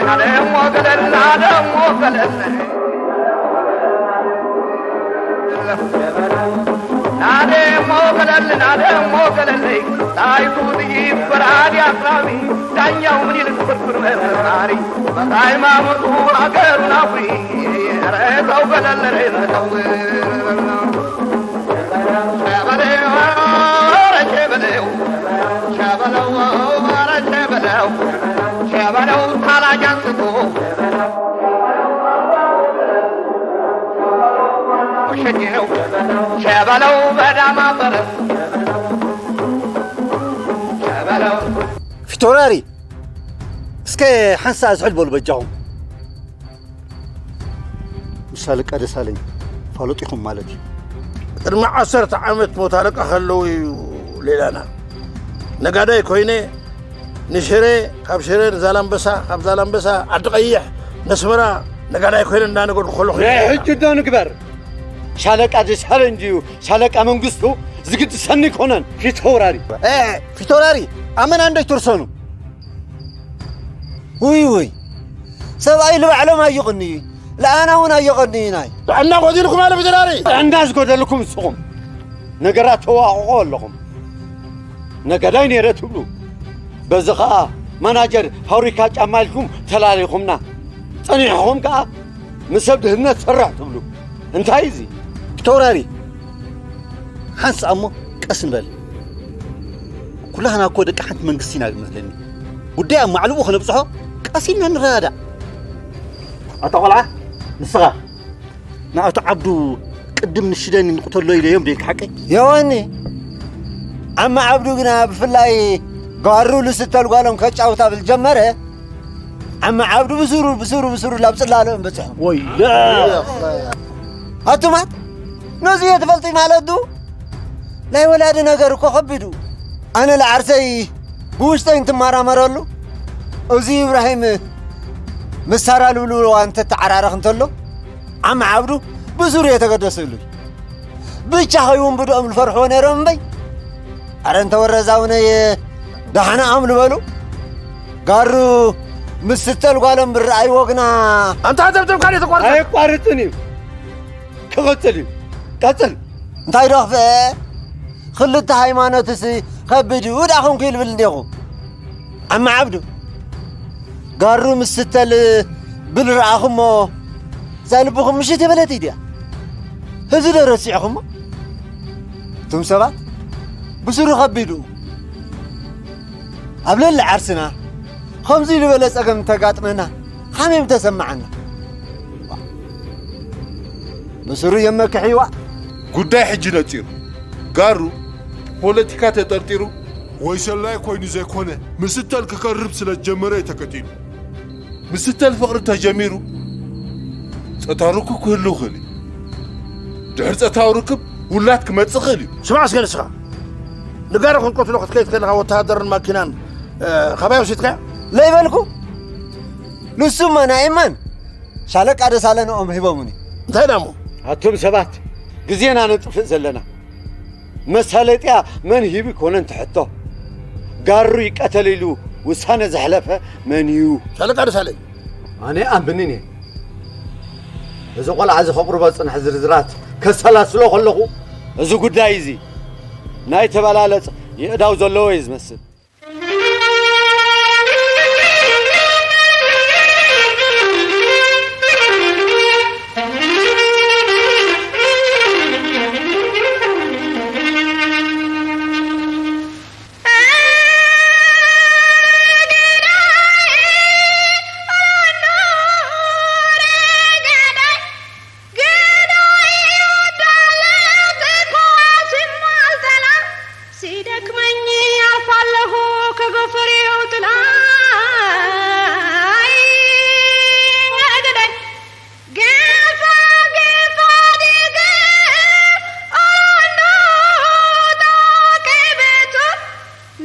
ናደሞ ገለል፣ ናደሞ ገለል። ናደሞ ገለል፣ ናደሞ ገለል፣ ጣይቱ ጥይት በራሪ አቅራቢ፣ ዳኛው ምኒልክ ፍርፍር መርማሪ፣ በሃይማኖቱ ሀገሩን አኩሪ፣ ኧረ ተው ገለል፣ ኧረ ተው። ሸበለው፣ ኧረ ሸበለው፣ ሸበለው፣ ኧረ ሸበለው፣ ሸበለው ታላጅ አንስቶ፣ ሸበለው በዳማ ፈረስ፣ ሸበለው። ፊቶራሪ፣ እስከ ሓንሳእ ዝሕል በሉ በጃኹም። ምስ ሻለቃ ደሳለኝ ፋለጡ ኢኹም ማለት እዩ። ቅድሚ ዓሰርተ ዓመት ሞት ኣለቃ ከለዉ እዩ ሌላና። ነጋዳይ ኮይነ ንሽረ፣ ካብ ሽረ ንዛላምበሳ፣ ካብ ዛላምበሳ ዓዲ ቀይሕ፣ ነስመራ ነጋዳይ ኮይነ እንዳነገድኩ ከለኹ እዩ። ናይ ሕጂ ዶ ንግበር? ሻለቃ ደሳለኝ ድዩ ሻለቃ መንግስቱ ዝግድሰኒ ኣይኮነን። ፊት ኣውራሪ። እ፣ ፊት ኣውራሪ፣ ኣመና እንዶ ኣይትርሰኑ። ውይ ውይ፣ ሰብኣይ ልባዕሎም ኣይቕንዩ፣ ለኣና እውን ኣይቕንዩናይ። ጥዕና ጎዲልኩም ኣለ ፊት ኣውራሪ። ጥዕና ዝጎደልኩም ንስኹም። ነገራት ተዋቕቑ ኣለኹም። ነጋዳይ ነይረ ትብሉ፣ በዚ ኸኣ ማናጀር ፋብሪካ ጫማ ኢልኩም ተላሊኹምና። ጸኒሕኹም ከኣ ምስ ሰብ ድህነት ሰርሕ ትብሉ። እንታይ እዚ? ፊት ኣውራሪ፣ ሓንሳእ እሞ ቀስ ንበል። ኩላህና እኮ ደቂ ሓንቲ መንግስቲ ኢና ዝመስለኒ። ጉዳይ ኣብ ማዕልቡ ከነብጽሖ ቀስ ኢልና ንረዳዳእ። ኣታ ቆልዓ፣ ንስኻ ንኣቶ ዓብዱ ቅድም ንሽደን ንቕተሎ ኢለዮም ደልካ ሓቀይ? የወኒ፣ ዓሚ ዓብዱ ግና ብፍላይ ጋሩ ልስተል ጓሎም ከጫውታ ብልጀመረ፣ ዓሚ ዓብዱ ብስሩ፣ ብስሩ፣ ብስሩ ላብ ጽላሎ እንበጽሖም። ወይለ! ኣቱማት፣ ነዚ እየ ትፈልጢ ማለት ዱ? ናይ ወላዲ ነገር እኮ ከቢዱ። ኣነ ለዓርሰይ ብውሽጠይ እንትመራመረሉ፣ እዚ ኢብራሂም ምስ ሳራ ልብልዋ እንተተዓራረኽ እንተሎ፣ ዓሚ ዓብዱ ብስሩ እየ ተገደሰሉ። ብቻ ኸይውን ብድኦም ዝፈርሕዎ ነይሮም እምበይ። ኣረ እንተ ወረዛውነየ ዳሕና ኣም ልበሉ። ጋሩ ምስ ስተል ጓሎም ብረኣይዎ ግና ኣንታ ዘብዘብ ካልእ ተቋርጠ። ኣየቋርጽን እዩ። ክቕጽል እዩ። ቀጽል። እንታይ ዶ ክፍአ? ክልተ ሃይማኖትስ ከቢድ እዩ ደኣ ኾንኩ ይልብል እንዲኹ። ዓሚ ዓብዱ፣ ጋሩ ምስ ስተል ብል ረኣኹሞ፣ እዛ ልብኹም ምሽት የበለት ድያ? ህዚ ዶ ረሲዕኹሞ? እቱም ሰባት፣ ብስሩ ከቢዱ። ኣብ ልዕሊ ዓርስና፣ ኸምዚ ዝበለ ጸገም እንተጋጥመና፣ ኸመይ ምተሰማዓና? ብስሩ የመክሕዋ። ጉዳይ ሕጂ ነጺሩ። ጋሩ፣ ፖለቲካ ተጠርጢሩ፣ ወይ ሰላይ ኮይኑ ዘይኮነ፣ ምስ እተል ክቀርብ ስለ ዝጀመረ እዩ ተቀቲሉ። ምስ እተል ፍቕሪ ተጀሚሩ፣ ጾታዊ ርክብ ክህሉ ይኽእል እዩ። ድሕሪ ጾታዊ ርክብ ውላድ ክመጽእ ይኽእል እዩ። ስማዕ እስከ ንስኻ፣ ንጋሩ ክንቀትሎ ክትከይድ ከለኻ ወተሃደርን ማኪናን፣ እ፣ ካባይ ወሲድካዮ? ለይበልኩ? ንሱማ ናይ እማን ሻለቃ ደሳለንኦም ሂቦምኒ። እንታይ ደኣ እሞ? ኣቱም ሰባት፣ ግዜና ነጥፍእ ዘለና። መሳለጥያ መን ሂቡ ይኮነን ትሕቶ። ጋሩ ይቀተል ኢሉ ውሳነ ዘሕለፈ መን እዩ? ሻለቃ ደሳለኝ። ኣነ ኣንብንን እየ። እዚ ቆልዓ እዚ ከቕርቦ ዝጸንሐ ዝርዝራት ከሰላስሎ ከለኹ፣ እዚ ጉዳይ እዚ ናይ ተበላለጽ የእዳው ዘለዎ እዩ ዝመስል። ሲደክመኝ አልፋለሁ ከጎፈሬው ጥላ። አይ ገዳይ፣ ግፋ ግፋ ድገፍ፣ ኦንዶ ጣቀይ ቤቱ።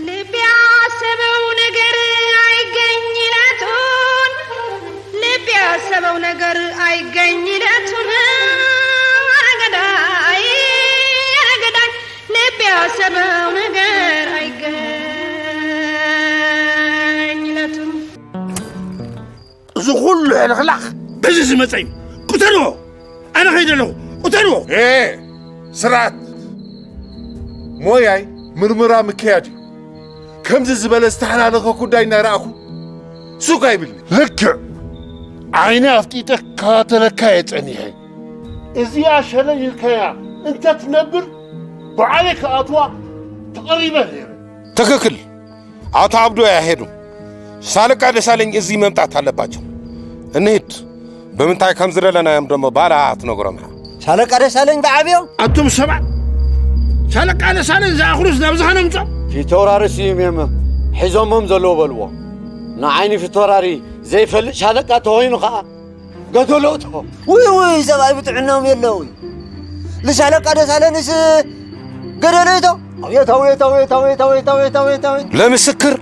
ልብ ያሰበው ነገር አይገኝለቱን፣ ልብ ያሰበው ነገር አይገኝለቱን። አረገዳይ፣ አረገዳይ፣ ልብ ያሰበው ነገር አይገኝለቱን። እዚ ኩሉ ሕልኽላኽ በዚ ዝመፀ እዩ። ቁተርዎ! ኣነ ከይደ ኣለኹ። ቁተርዎ! ኤ፣ ስርዓት! ሞያይ ምርመራ ምክያድ እዩ። ከምዚ ዝበለ ዝተሓላለኸ ጉዳይ እናረኣኹ ሱቅ ኣይብልኒ። ልክዕ ዓይኒ ኣፍጢጠ ክከታተለካ እየ ጸኒሐ። እዚኣ ሸለል ኢልካያ እንተትነብር ባዕለይ ክኣትዋ ተቐሪበ ነይረ። ትኽክል። ኣቶ ዓብዱ ኣይሄዱም። ሻለቃ ደሳለኝ እዚህ መምጣት አለባቸው። እንሂድ። ብምንታይ ከም ዝደለናዮም ደሞ ባላ ትነግሮም ኢኻ። ሻለቃ ደሳለኝ ብዓብዮ። ኣቱም ሰባት ሻለቃ ደሳለኝ ዝኣኽሉስ ናብዚ ኸነምጾም? ፊተውራሪ ስዩም እዮም ሒዞሞም ዘለዉ በልዎ። ንዓይኒ ፊተውራሪ ዘይፈልጥ ሻለቃ ተኾይኑ ኸኣ ገደሎ እቶ። ውይ ውይ ሰብኣይ ብጥዕናኦም የለዉ። ንሻለቃ ደሳለንስ ገደሎ እቶ። አቤት አቤት አቤት አቤት አቤት አቤት አቤት አቤት። ለምስክር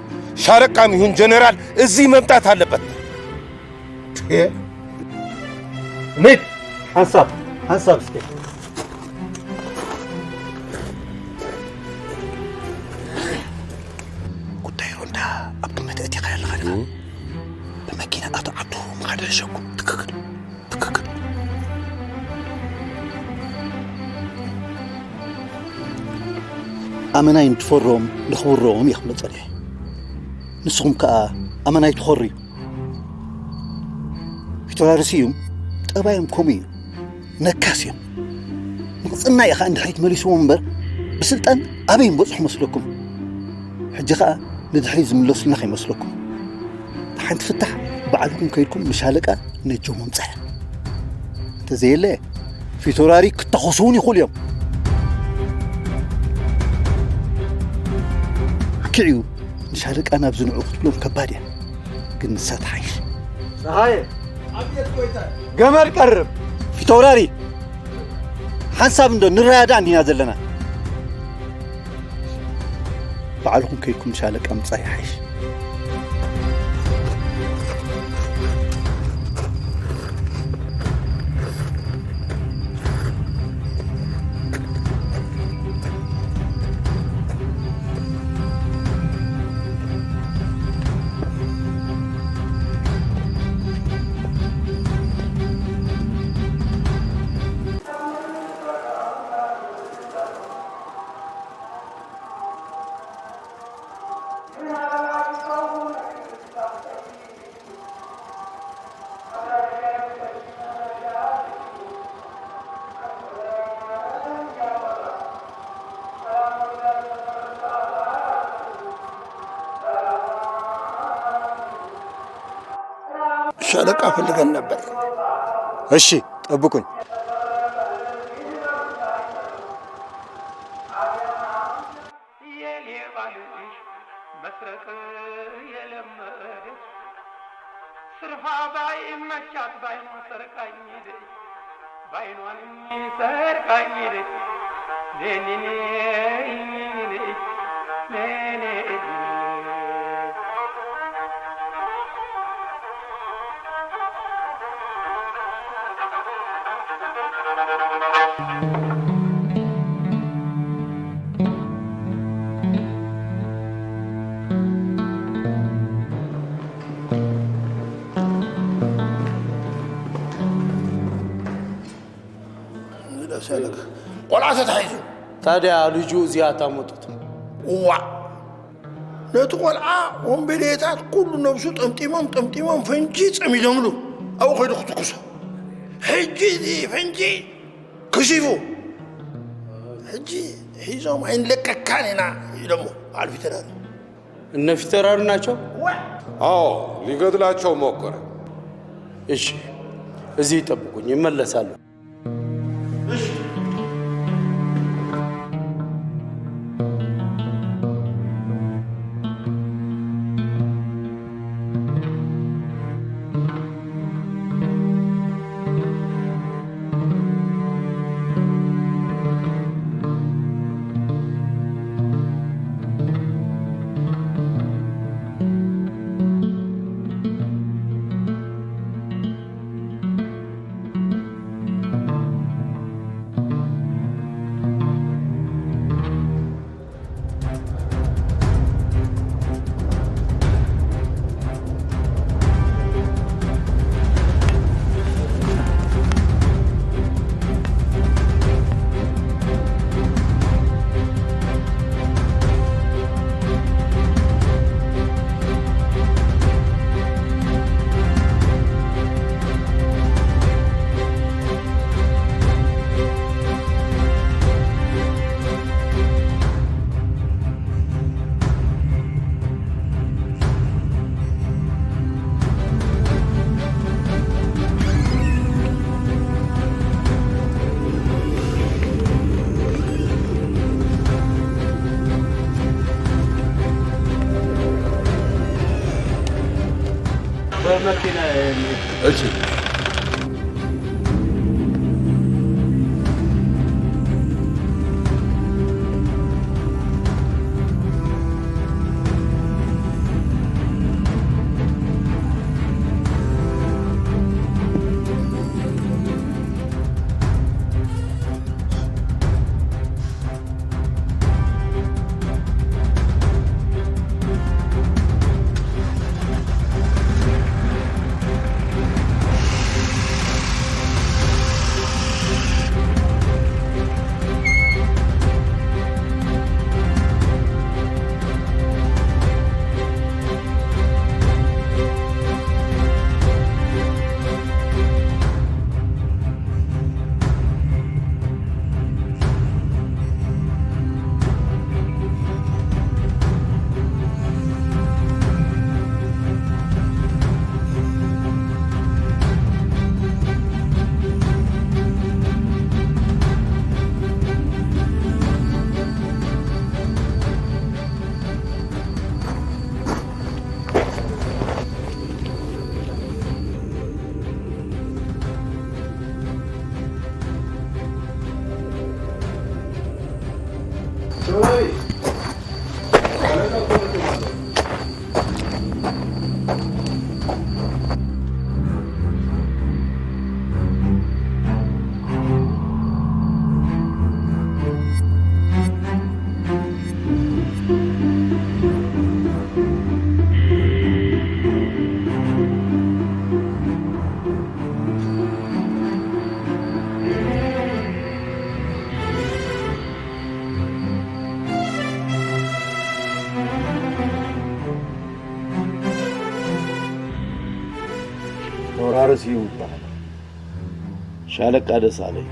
ሻለቃም ይሁን ጀነራል እዚህ መምጣት አለበት። ሜት ሓንሳብ ሓንሳብ እስኪ ጉዳይ ሮንዳ ኣብ ግምት ኣእቲኻ ኣለኻ ዲኻ? ብመኪና ኣቶ ዓብዱ ምኻድ ሕሸኩም። ትክክል ትክክል። ኣመናይ እንትፈርዎም ንኽብርዎም እየ ክብሎ ጸኒሐ። ንስኹም ከኣ ኣመናይ ትኾርዩ። ፊተውራሪ ስዩም ጠባዮም ከምኡ እዩ። ነካስ እዮም። ንቕጽና ኢኻ እንድሕሪት መሊስዎም እምበር ብስልጣን ኣበይ ምበጽሑ መስለኩም? ሕጂ ኸኣ ንድሕሪት ዝምለሱልና ከይመስለኩም። ሓንቲ ፍታሕ ባዕልኩም ከይድኩም ንሻለቃ ነጆ መምጻያ። እንተዘየለ ፊተውራሪ ክተኾሱ እውን ይኽእሉ እዮም። ክዕዩ ንሻለቃ ናብዚ ንዑ ክትብሎም ከባድ እያ። ግን ንሳ ትሓይሽ። ጸሃየ፣ ገመድ ቀርብ። ፊተውራሪ፣ ሓንሳብ እንዶ ንረዳዳእ እንዲና ዘለና። ባዕልኹም ከይድኩም ሻለቃ ምጻእ ይሓይሽ። ሻለቃ ፈልገን ነበር። እሺ ጠብቁኝ። የሌባ ልጅ መስረቅ የለመደች ስርፋ ባይመቻት ባይኗ ሰርቃኝ ሄደች ባይኗን ሰርቃኝ ሄደች ኔኔኔ ኔኔኔ ሰለክ ቆልዓ ተታሒዙ። ታዲያ ልጁ እዚኣ ታመጡት? እዋ፣ ነቲ ቆልዓ ወንበዴታት ኩሉ ነብሱ ጠምጢሞም፣ ጠምጢሞም ፈንጂ ጸሚዶምሉ። ኣብኡ ከይዱ ክትኩሶ። ሕጂ እዚ ፈንጂ ክሲፉ። ሕጂ ሒዞም ኣይንለቀካን ኢና ኢሎሞ በዓል ፊተራሪ። እነ ፊተራሪ ናቸው? አዎ፣ ሊገድላቸው ሞከረ። እሺ፣ እዚህ ይጠብቁኝ፣ ይመለሳሉ። በመኪና እሺ። ወራሪ ስዩም ይበሃል። ሻለቃ ደሳለኝ።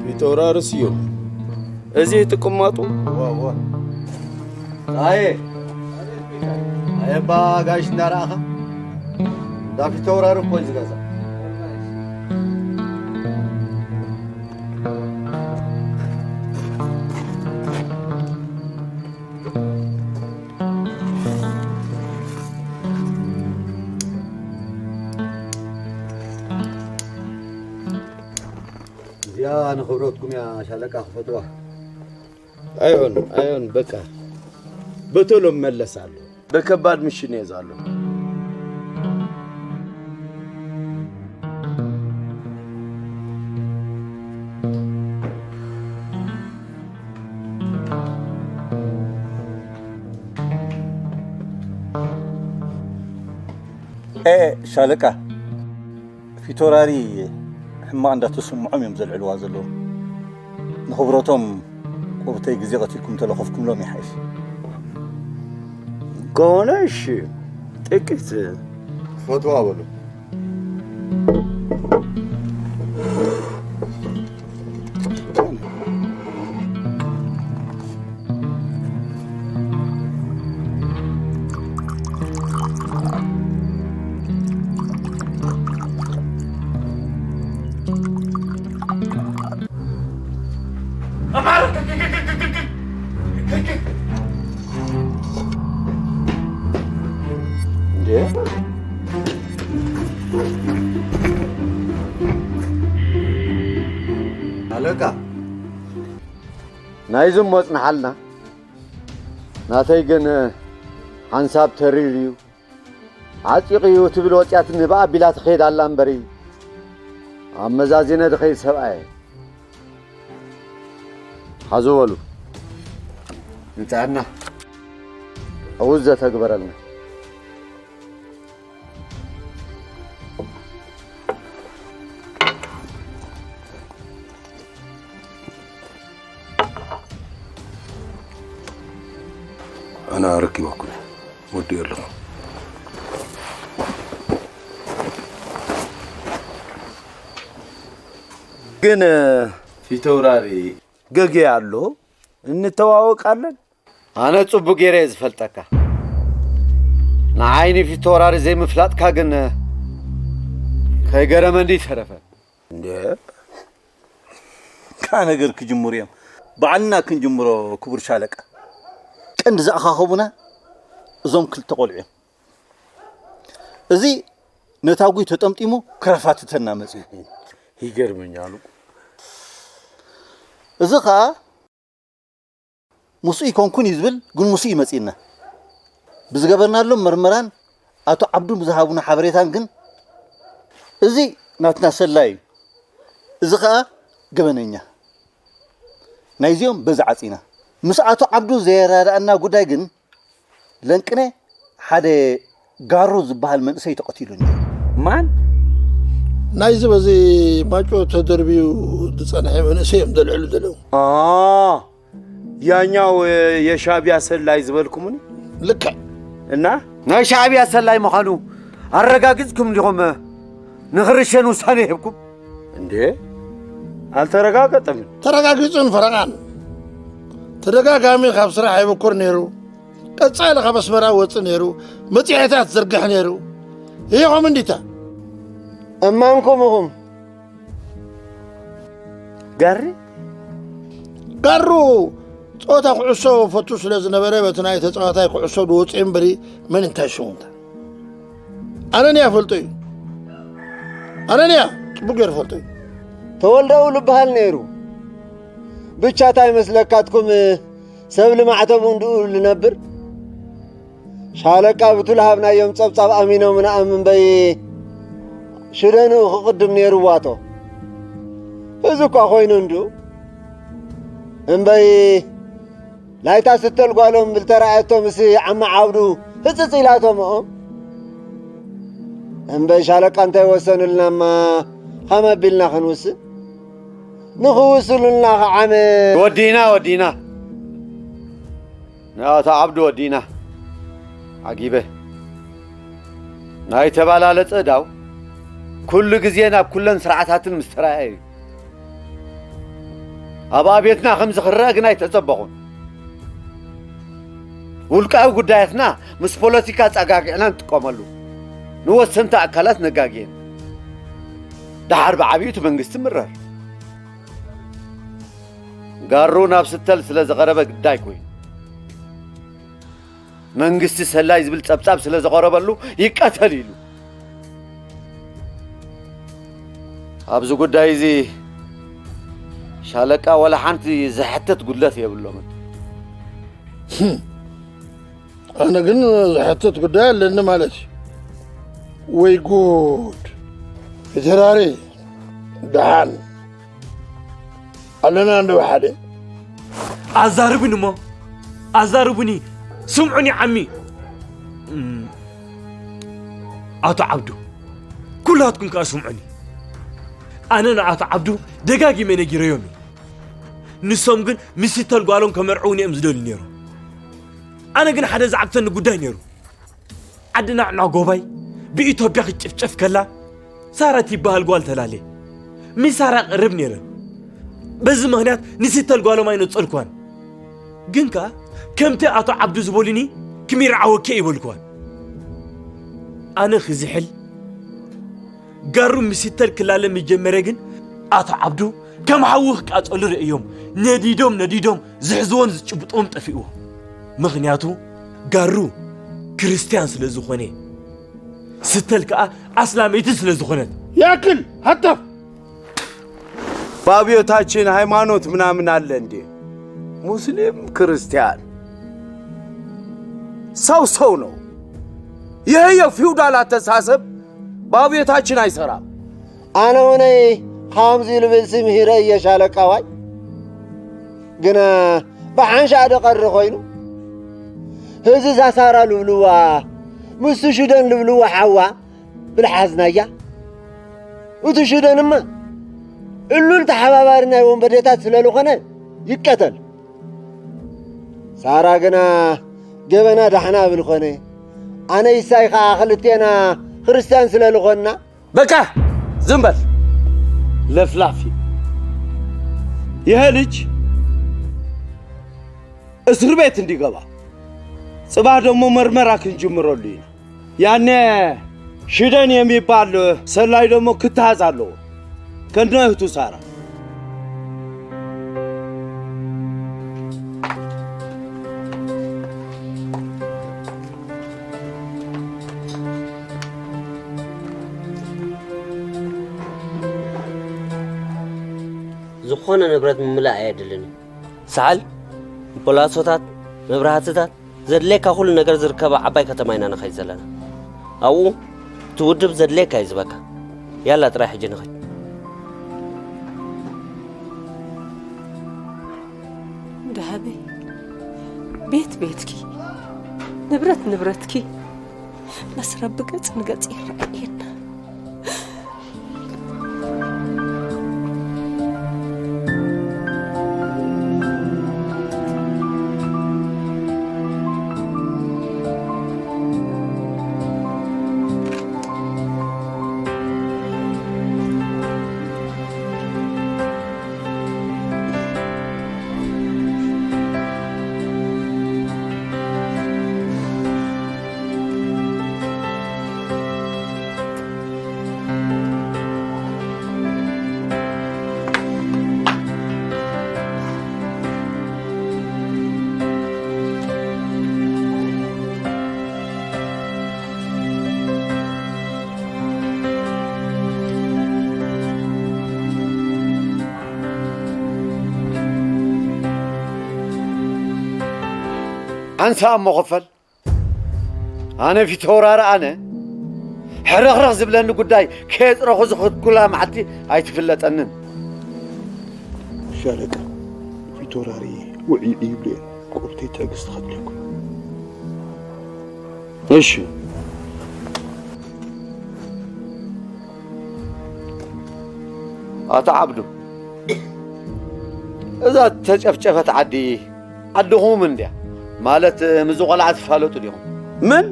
ፊተውራሪ ስዩም፣ እዚ ትቅመጡ? እዋ፣ እዋ። ኣየ፣ ኣየ፣ ኣባ ጋሽ እናረኣኻ፣ እንዳ ፊተውራሪ እኮ እዩ ዝገዛ። እዚኣ ንኽብረትኩም እያ ሻለቃ ክፈትዋ። ኣይሆን፣ ኣይሆን፣ በቃ በቶሎ እመለሳለሁ። በከባድ ምሽን እየ ዛሎ። ኤ ሻለቃ፣ ፊቶራሪ ሕማቕ እንዳተሰምዖም እዮም ዘልዕልዋ ዘለዉ። ንኽብረቶም ቁርተይ ግዜ ቀቲልኩም ተለኸፍኩምሎም ይሓይሽ። ከሆነ እሺ፣ ጥቂት ፈትዋ በሉ። ኣለካ ናይዚ ሞጽንሓልና ናተይ ግን ሓንሳብ ተሪር እዩ ዓፂቕ እዩ ትብል ወፅያት ንብኣ ኣቢላ ትኸይድ ኣላ እምበሪ ኣብ መዛዚነ ድኸይድ ሰብኣየ ሓዙ በሉ እንተኣና ዕውት ዘተግበረልና ኣነ ኣረኪበኩም ወዲ ኣለኹ ግን ፊተውራሪ ገጌ ኣሎ እንተዋወቃለን ኣነ ጽቡቅ ገይረ እየ ዝፈልጠካ ንዓይኒ ፊተውራሪ ዘይምፍላጥካ ግን ከይገረመ እንዲ ተረፈ እንደ ካብ ነገር ክጅምሩ እዮም ባዕልና ክንጅምሮ ክቡር ሻለቃ ቀንዲ ዝኣኻኸቡና እዞም ክልተ ቆልዑ እዮም እዚ ነታጒ ተጠምጢሙ ክረፋትተና መፅዩ ይገርመኛሉ እዚ ኸዓ ምስኡ ይኮንኩን እዩ ዝብል ግን ምስኡ ይመፅእና ብዝገበርናሎም መርመራን ኣቶ ዓብዱ ብዝሃቡና ሓበሬታን ግን እዚ ናትና ሰላይ እዩ እዚ ከዓ ገበነኛ ናይዚኦም በዚ ዓፂና ምስ ኣቶ ዓብዱ ዘየራዳእና ጉዳይ ግን ለንቅነ ሓደ ጋሮ ዝበሃል መንእሰይ ተቐቲሉ ነይሩ። ማን? ናይዚ በዚ ማጮ ተደርብዩ ዝጸንሐ መንእሰይ እዮም ዘልዕሉ ዘለዉ። ያኛው የሻዕቢያ ሰላይ ዝበልኩምኒ ልክዕ እና ናይ ሻዕቢያ ሰላይ ምዃኑ ኣረጋጊጽኩም ዲኹም ንኽርሸን ውሳኔ ሂብኩም እንዴ ኣልተረጋገጠምን ተረጋጊጹን ፈረቓን ተደጋጋሚ ካብ ስራሕ ይብኩር ነይሩ ቀጻሊ ካብ ኣስመራ ወጽእ ነይሩ መጽሔታት ዝርግሕ ነይሩ ይኹም እንዲታ እማንኩም ኢኹም ጋሪ ጋሩ ጸወታ ኩዕሶ ፈቱ ስለ ዝነበረ በቲ ናይ ተጻዋታይ ኩዕሶ ዝወጽእ እምበሪ መን እንታይ ሽሙታ ኣነንያ ፈልጦ እዩ ኣነንያ ጽቡቅ ገይሩ ፈልጦ እዩ ተወልደው ልበሃል ነይሩ ብቻ እንታይ መስለካትኩም ሰብ ልማዕተቡ እንድኡ ልነብር ሻለቃ ብቱል ሃብናዮም ጸብጻብ ኣሚኖም ንኣም እምበይ ሽደንኡ ክቕድም ነይርዋቶ እዚ እኳ ኮይኑ እንዱ እምበይ ናይታ ስተል ጓሎም ብልተራእየቶ ምስ ዓማ ዓብዱ ህፅፅ ኢላቶምኦም እምበይ ሻለቃ እንታይ ወሰኑልናማ ኸም ኣቢልና ክንውስን ንኽውስሉልና ኸዓመ ወዲና ወዲና ንኣቶ ዓብዱ ወዲና ዓጊበ ናይ ተባላለጸ ዳው ኩሉ ግዜ ናብ ኩለን ስርዓታትን ምስ ተራእየ እዩ ኣብ ኣቤትና ከምዚ ክረአ ግን ኣይተጸበኹን ውልቃዊ ጉዳያትና ምስ ፖለቲካ ጸጋጊዕና ንጥቀመሉ ንወሰንቲ ኣካላት ነጋግየን ደሓር ብዓብዩ እቲ መንግስቲ ምረር ጋሩ ናብ ስተል ስለ ዝቐረበ ግዳይ ኮይኑ መንግስቲ ሰላይ ዝብል ጸብጻብ ስለ ዝቐረበሉ ይቀተል ኢሉ ኣብዚ ጉዳይ እዚ ሻለቃ ወላ ሓንቲ ዝሕተት ጉድለት የብሎምን ኣነ ግን ዝሕተት ጉዳይ ኣለኒ ማለት እዩ ወይ ጉድ ፊተራሪ ደሓን ኣለና እንደ ሓደ ኣዛርብኒ እሞ ኣዛርቡኒ ስምዑኒ ዓሚ ኣቶ ዓብዱ፣ ኩላትኩም ከኣ ስምዑኒ። ኣነ ንኣቶ ዓብዱ ደጋጊመ ነጊረዮም እየ። ንሶም ግን ምስ ሲተል ጓሎም ከመርዕዉኒ እዮም ዝደልዩ ነይሮም። ኣነ ግን ሓደ ዝዓግተኒ ጉዳይ ነይሩ። ዓዲ ናዕና ጎባይ ብኢትዮጵያ ክትጭፍጨፍ ከላ፣ ሳራ ትበሃል ጓል ተላልየ። ምስ ሳራ ቅርብ ነይረ። በዚ ምኽንያት ንሲተል ጓሎም ኣይነጸልኳን። ግን ከኣ ከምቲ ኣቶ ዓብዱ ዝበሉኒ ክሚራ ዓወኬ ይበልኳን። ኣነ ክዝሕል ጋሩ ምስ ሲተል ክላለ ምስ ጀመረ ግን ኣቶ ዓብዱ ከም ሓዊ ክቃጸሉ ርእዮም ነዲዶም ነዲዶም ዝሕዝዎን ዝጭብጥዎም ጠፊእዎ። ምኽንያቱ ጋሩ ክርስትያን ስለ ዝኾነ፣ ሲተል ከኣ ኣስላመይቲ ስለ ዝኾነት። ያክል ሃታፍ! በአብዮታችን ሃይማኖት ምናምን አለ እንዴ? ሙስሊም ክርስቲያን ሰው ሰው ነው። ይሄ የፊውዳል አስተሳሰብ በአብዮታችን አይሰራም። ኣነ እውነይ ከምዚ ልብል ስም ሂረ እየ ሻለቃዋይ። ግና ብሓንሻዕ ዶ ቀሪ ኮይኑ? ህዚ እዛ ሳራ ልብልዋ፣ ምስቱ ሽደን ልብልዋ ሓዋ ብልሓዝናያ። እቲ ሽደንማ እሉል ተሓባባሪ ናይ ወንበዴታት ስለ ዝኾነ ይቀተል። ሳራ ግና ገበና ዳሕና ብልኾነ፣ ኣነ ይሳይ ኸዓ ክልቴና ክርስቲያን ስለ ዝኾንና። በቃ ዝም በል ለፍላፊ። ይሄ ልጅ እስር ቤት እንዲገባ ጽባህ ደግሞ መርመራ ክንጅምረሉ ኢና። ያኔ ሽደን የሚባል ሰላይ ደግሞ ክታዝ ኣለዎ ከነ እህቱ ሳራ። ዝኾነ ንብረት ምምላእ ኣየድልን እዩ። ሰዓል፣ ፖላሶታት፣ መብራህትታት፣ ዘድልየካ ኩሉ ነገር ዝርከባ ዓባይ ከተማ ኢና ንኸይድ ዘለና። ኣብኡ እቲ ውድብ ዘድልየካ እዩ ዝበካ። ያላ ጥራይ ሕጂ ንኸይድ። ደሃበይ፣ ቤት ቤትኪ፣ ንብረት ንብረትኪ፣ በስ ረቢ ገጽ ንገጽ ይረኣየና። ሓንሳእ እሞ ክፈል። ኣነ ፊተውራሪ ኣነ ሕርኽርኽ ዝብለኒ ጉዳይ ከየጽረኹ ዝኸድኩላ መዓልቲ ኣይትፍለጠንን። ሻለቃ፣ ፊተውራሪ ውዕይ ይብሉ እዮም። ቁርተይ ትዕግስቲ ከድልየኩም። እሺ። ኣቶ ዓብዱ፣ እዛ ተጨፍጨፈት ዓዲ ዓድኹም እንድያ? ማለት፣ ምዚ ቆልዓ ትፋለጡ ዲኹም? ምን?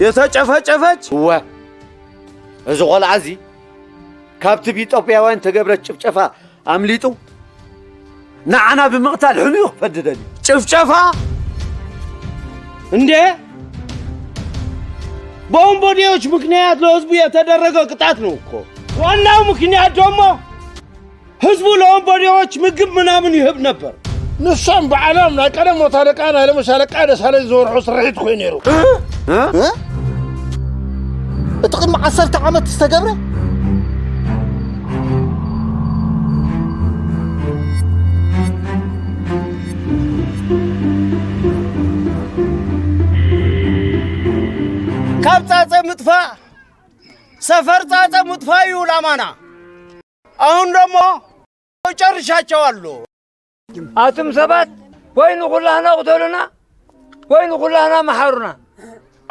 የተጨፈጨፈች? እወ። እዚ ቆልዓ እዚ ካብቲ ብኢትዮጵያውያን ተገብረ ጭፍጨፋ ኣምሊጡ ንዓና ብምቕታል ሕኑኡ ክፈዲ ደልዩ። ጭፍጨፋ? እንዴ? በወንበዴዎች ምክንያት ለህዝቡ የተደረገ ቅጣት ነው እኮ። ዋናው ምክንያት ደግሞ ህዝቡ ለወንበዴዎች ምግብ ምናምን ይህብ ነበር። ንሶም ባዕሎም ናይ ቀደም ወታደቃ ናይ ሎሚ ሻለቃ ደሳለኝ ዝመርሖ ስርሒት ኮይኑ ነይሩ። እ? እ? እቲ ቅድሚ ዓሰርተ ዓመት ዝተገብረ? ካብ ጻጸ ምጥፋእ ሰፈር ጻጸ ምጥፋእ እዩ ላማና። አሁን ደግሞ ጨርሻቸዋለሁ። ኣቱም ሰባት ወይ ንኹላህና ቅተሉና ወይ ንኹላህና መሓሩና።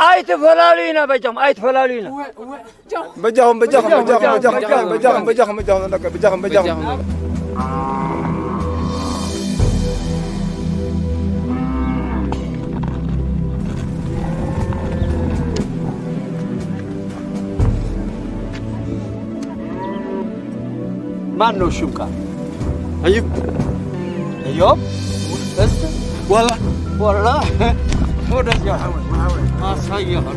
ኣይትፈላሉዩና በጃኹም፣ ኣይትፈላሉዩና። በጃኹም፣ በጃኹም፣ በጃኹም፣ በጃኹም፣ በጃኹም፣ በጃኹም፣ በጃኹም፣ በጃኹም፣ በጃኹም፣ በጃኹም። ማን ነው ሽምካ? አዩብ። አዩብ? እስቲ ወላ፣ ወላ። ወደዚያ። አሳያለሁ።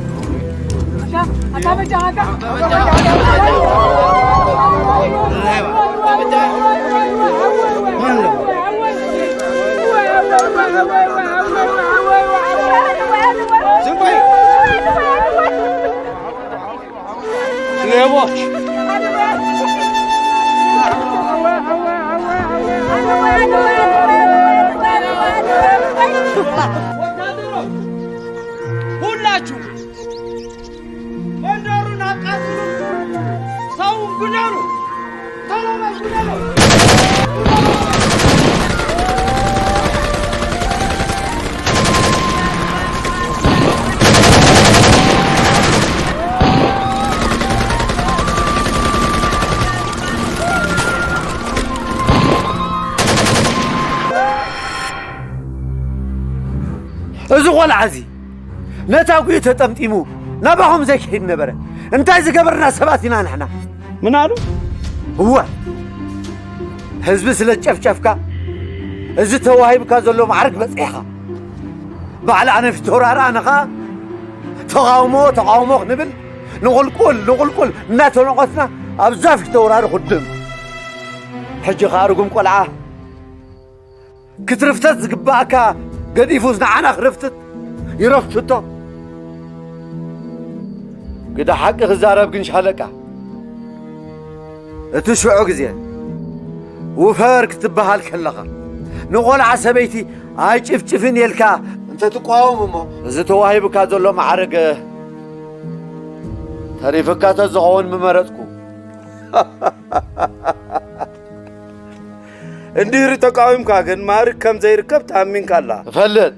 ዝም በይ። ሌቦች! ወታደሮች! ሁላችሁ መንደሩን አቃጥሉ! ሰውን ግደሉ! ቶሎ በል ግደሉ! እዚ ቆልዓ እዚ ነታ ጉኡ ተጠምጢሙ ናባኹም ዘይክሒድ ነበረ። እንታይ ዝገበርና ሰባት ኢና ንሕና? ምን ኣሉ? እወ፣ ህዝቢ ስለ ጨፍጨፍካ፣ እዚ ተዋሂብካ ዘሎ ማዕርግ በጺሕኻ። በዓል ኣነ ፊተውራሪ ኣነ ኸኣ ተቓውሞ፣ ተቓውሞ ክንብል ንቑልቁል፣ ንቑልቁል እናተነቖትና ኣብዛ ፊተውራሪ ኹድም። ሕጂ ኸኣ ርጉም ቆልዓ ክትርፍተት ዝግባኣካ ገዲፉስ ንዓና ክርፍትት ይረፍትቶ። ግደ ሓቂ ክዛረብ ግን ሻለቃ፣ እቲ ሽዑ ግዜ ውፈር ክትበሃል ከለኻ ንቖልዓ ሰበይቲ ኣይጭፍጭፍን ኢልካ እንተትቃወም እሞ፣ እዚ ተዋሂቡካ ዘሎ ማዕረግ ተሪፍካ ተዝኸውን ምመረጽኩ። እንድህሪ ተቃዊምካ ግን ማዕርግ ከም ዘይርከብ ተኣሚንካ ኣላ። እፈልጥ።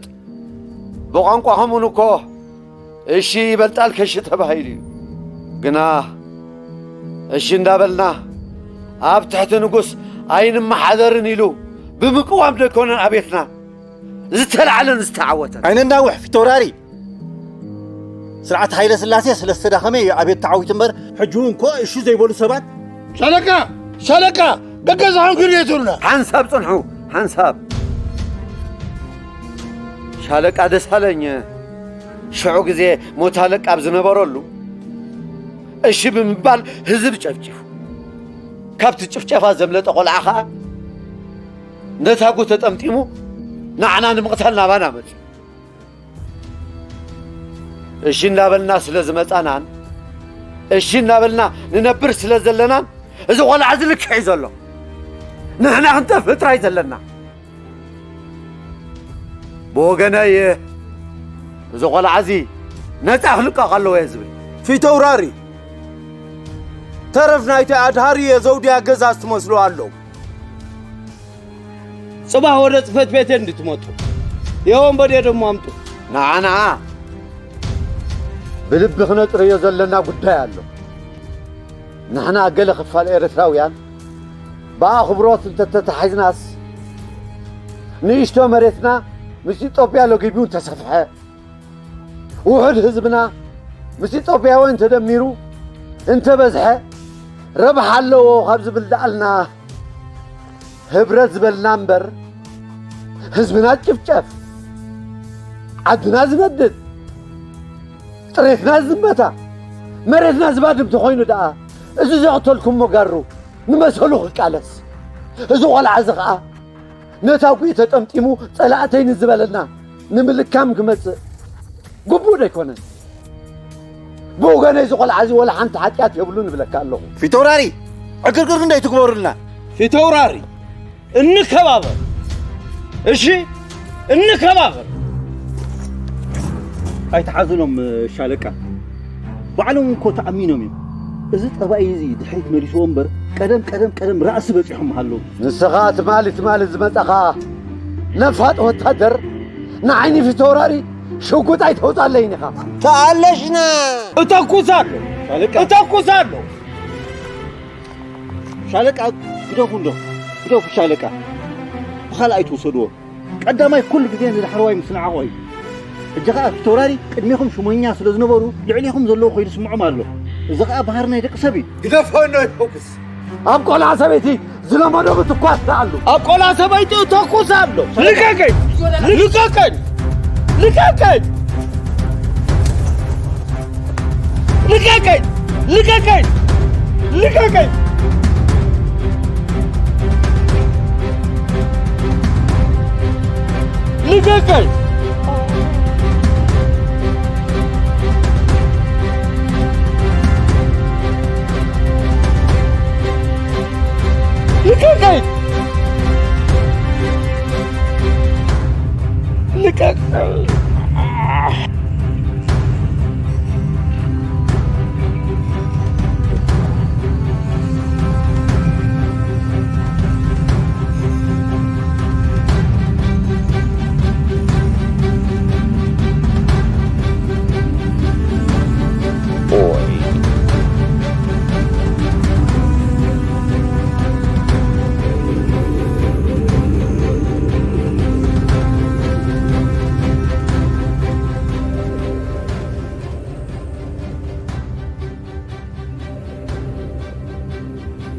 ብቋንቋኹም እውን እኮ እሺ ይበልጣል ከሺ ተባሂሉ እዩ። ግና እሺ እንዳበልና ኣብ ትሕቲ ንጉስ ኣይንመሓደርን ኢሉ ብምቅዋም ደይኮነን ኣቤትና ዝተላዕለን ዝተዓወተን። ኣይነናውሕ ፊተውራሪ። ስርዓት ሃይለ ስላሴ ስለ ዝተዳኸመ እዩ ኣቤት ተዓዊቱ እምበር፣ ሕጂ እውን እኮ እሺ ዘይበሉ ሰባት። ሻለቃ! ሻለቃ! ገገዛኹም ክርእዩ ትብሉና። ሓንሳብ ጽንሑ፣ ሓንሳብ። ሻለቃ ደሳለኝ ሽዑ ግዜ ሞት ኣለቃ ኣብ ዝነበረሉ፣ እሺ ብምባል ህዝቢ ጨፍጪፉ። ካብቲ ጭፍጨፋ ዘምለጠ ቆልዓ ኸኣ ነታጉ ተጠምጢሙ ንዓና ንምቕታል ናባና መጺኡ። እሺ እናበልና ስለ ዝመጻናን እሺ እናበልና ንነብር ስለ ዘለናን፣ እዚ ቆልዓ እዚ ልክዕ እዩ ዘሎ። ንሕና ክንጠፍእ ጥራይ ዘለና። ብወገነይ፣ እዚ ቆልዓ እዚ ነጻ ክልቀቕ ኣለዎ እየ ዝብል። ፊተውራሪ፣ ተረፍ ናይቲ ኣድሃሪ የዘውድያ ገዛ ትመስሉ ኣለዉ። ጽባሕ ወደ ጽፈት ቤቴ እንድትመጡ የወንበዴ ደሞ ኣምጡ። ንዓ ንዓ ብልቢ ክነጥርዮ ዘለና ጉዳይ ኣሎ። ንሕና ገለ ክፋል ኤርትራውያን ብኣኽብሮት እንተተታሒዝናስ፣ ንእሽቶ መሬትና ምስ ኢትዮጵያ ለጊቡ እንተሰፍሐ፣ ውሑድ ህዝብና ምስ ኢትዮጵያውያን ተደሚሩ እንተበዝሐ ረብሓ ኣለዎ ካብ ዝብል ደኣልና ህብረት ዝበልና እምበር፣ ህዝብና ዝጭፍጨፍ፣ ዓድና ዝነድድ፣ ጥሬትና ዝዝመታ፣ መሬትና ዝባድም ተኾይኑ ደኣ፣ እዚ ዘቕተልኩሞ ጋሩ ንመሰሉ ክቃለስ፣ እዚ ቆልዓ እዚ ኸኣ ነታ ጉኢ ተጠምጢሙ ጸላእተይ ንዝበለና ንምልካም ክመጽእ ግቡእ ዶ ኣይኮነን? ብወገነይ እዚ ቆልዓ እዚ ወላ ሓንቲ ሓጢኣት የብሉን እብለካ ኣለኹ። ፊተውራሪ፣ ዕግርግር ክንደይ ትግበሩልና? ፊተውራሪ፣ እንከባበር። እሺ፣ እንከባበር። ኣይትሓዝኖም ሻለቃ፣ ባዕሎም እኮ ተኣሚኖም እዮም። እዚ ጠባይ እዚ ድሕሪት መሊስዎ እምበር፣ ቀደም፣ ቀደም፣ ቀደም ራእሲ በጺሖም ኣለዉ። ንስኻ ትማሊ፣ ትማሊ ዝመጻኻ ነፋጥ ወታደር ንዓይኒ ፊተውራሪ ሽጉጥ ኣይተውጻለይን ኢኻ። ተኣለሽና። እተኩስ ኣሎ። ሻለቃ። እተኩስ ኣሎ። ሻለቃ፣ ግደፉ እንዶ። ግደፉ ሻለቃ። ብኻልኣይ ትውሰድዎ። ቀዳማይ ኩሉ ግዜ ንዳሕረዋይ ምስናዓቑ እዩ። ሕጂ ኸኣ ፊተውራሪ ቅድሜኹም ሽሞኛ ስለ ዝነበሩ ልዕሌኹም ዘለዉ ኮይኑ ስምዖም ኣሎ። እዚ ኸኣ ባህሪ ናይ ደቂ ሰብ እዩ። ግደፎ እንዶ ይተኩስ። ኣብ ቆልዓ ሰበይቲ ዝለመዶ ብትኳስ ኣሎ። ኣብ ቆልዓ ሰበይቲ እተኩስ ኣሎ። ልቀቀኝ! ልቀቀኝ! ልቀቀኝ! ልቀቀኝ! ልቀቀኝ! ልቀቀኝ! ልቀቀኝ! ልቀቀኝ! ልቀቀኝ!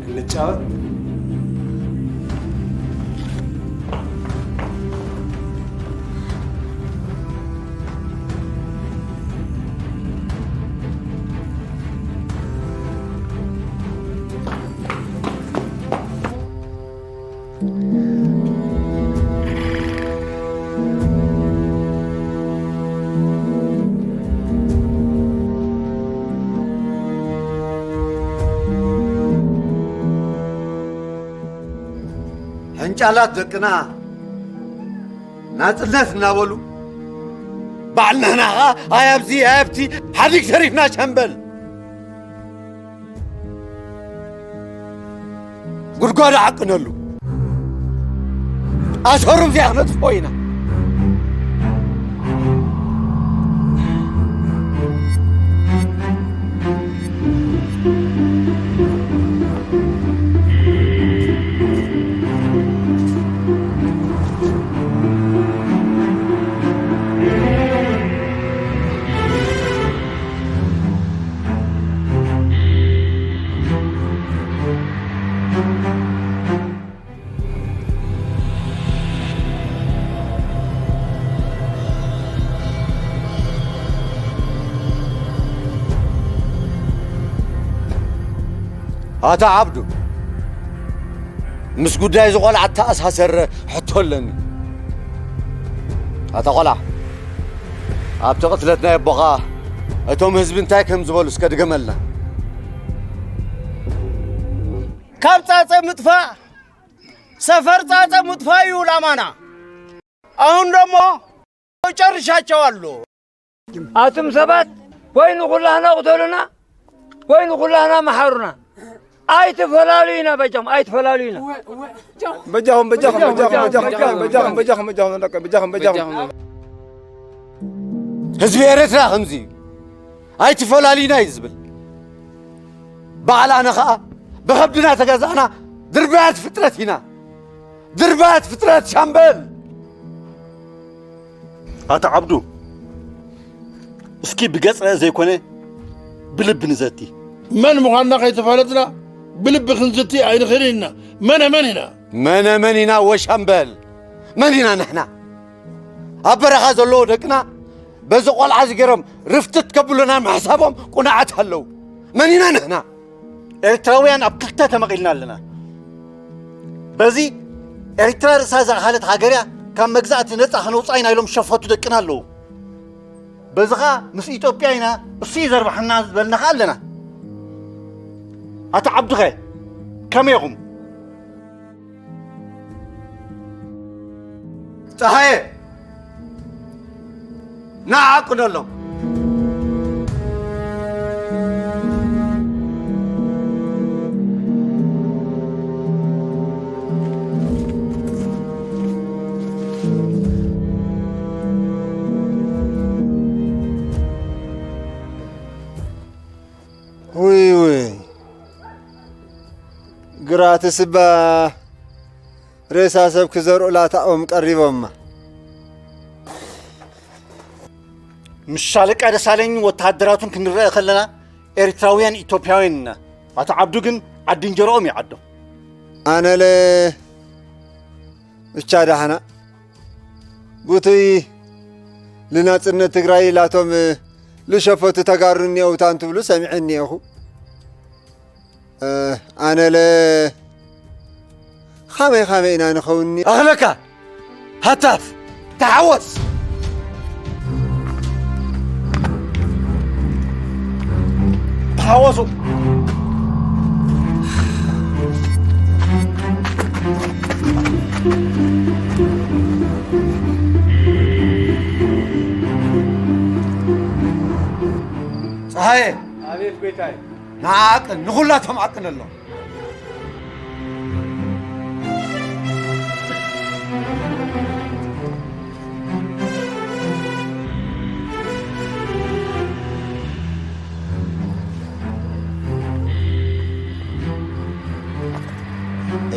ክንጫወት? ሕንጫላት ደቅና ናጽነት እናበሉ፣ ባዕልናና ኸኣ ኣይ ኣብዚ ኣይ ኣብቲ ሓዲግ ተሪፍና ሸምበል። ጉድጓድ ዓቅነሉ። ኣሰሩ እዚኣ ክነጥፍኦ ኢና። ኣታ ዓብዱ፣ ምስ ጉዳይ እዚ ቆልዓ እተኣሳሰረ ሕቶ ኣለኒ። ኣታ ቆልዓ፣ ኣብቲ ቅትለት ናይ ኣቦኻ እቶም ህዝቢ እንታይ ከም ዝበሉ እስከ ድገመልና። ካብ ጻጸ ምጥፋእ፣ ሰፈር ጻጸ ምጥፋእ እዩ ላማና። አሁን ደግሞ ጨርሻቸዋለሁ። ኣቱም ሰባት፣ ወይ ንኹላህና ቅተሉና፣ ወይ ንኹላህና መሓሩና። ኣይትፈላልዩና በጃኹም፣ ኣይትፈላልዩና። በጃኹም፣ በጃኹም፣ በጃኹም፣ በጃኹም፣ በጃኹም፣ በጃኹም፣ በጃኹም፣ በጃኹም፣ በጃኹም። ህዝቢ ኤርትራ ከምዚ እዩ። ኣይትፈላልዩና እዩ ዝብል። ባዕላና ኸኣ ብኸብድና ተገዛእና ድርባያት ፍጥረት ኢና። ድርባያት ፍጥረት ሻምበል። ኣታ ዓብዱ፣ እስኪ ብገጽ ርእ ዘይኮነ ብልቢ ንዘቲ። መን ምዃንና ከይተፋለጥና ብልቢ ክንዝቲ ኣይንኽእልን ኢና። መነ መን ኢና? መነ መን ኢና ወሻምበል? መን ኢና ንሕና? ኣብ በረኻ ዘለዉ ደቅና በዚ ቆልዓ እዚ ገይሮም ርፍትት ከብሉና ምሕሳቦም ቁኑዓት ኣለዉ። መን ኢና ንሕና? ኤርትራውያን ኣብ ክልተ ተመቒልና ኣለና። በዚ ኤርትራ ርእሳ ዝኣኸለት ሃገር እያ፣ ካብ መግዛእቲ ነጻ ከነውጽኣ ኢና ኢሎም ዝሸፈቱ ደቅና ኣለዉ። በዚ ኸኣ ምስ ኢትዮጵያ ኢና፣ እሱ እዩ ዘርብሓና ዝበልና ኸኣ ኣለና። ኣታ ዓብዱኸ ከመይ ኢኹም? ጸሃየ፣ ንዓ ቅደሎም። ኣቲ ስባ ሬሳ ሰብ ክዘርኡ ላታኦም ቀሪቦማ። ምስ ሻለቃ ደሳለኝ ወተሃደራቱን ክንረአ ከለና ኤርትራውያን ኢትዮጵያውያን ኢና። ኣቶ ዓብዱ ግን ዓዲ እንጀርኦም እዩ ዓዶም። ኣነለ ብቻ ዳሕና ጉቱይ ልናጽነት ትግራይ ኢላቶም ልሸፈቱ ተጋሩ እኒአው ታን ትብሉ ሰሚዐ እኒአኹ። ኣነለ ኻመይ ኻመይ ኢና ንኸውኒ? ኣኽለካ ሃታፍ ተሓወስ። ተሓወሱ። ፀሃየ። ኣቤት ጎይታይ። ንዓቅን ንኹላቶም ዓቅን ኣሎ።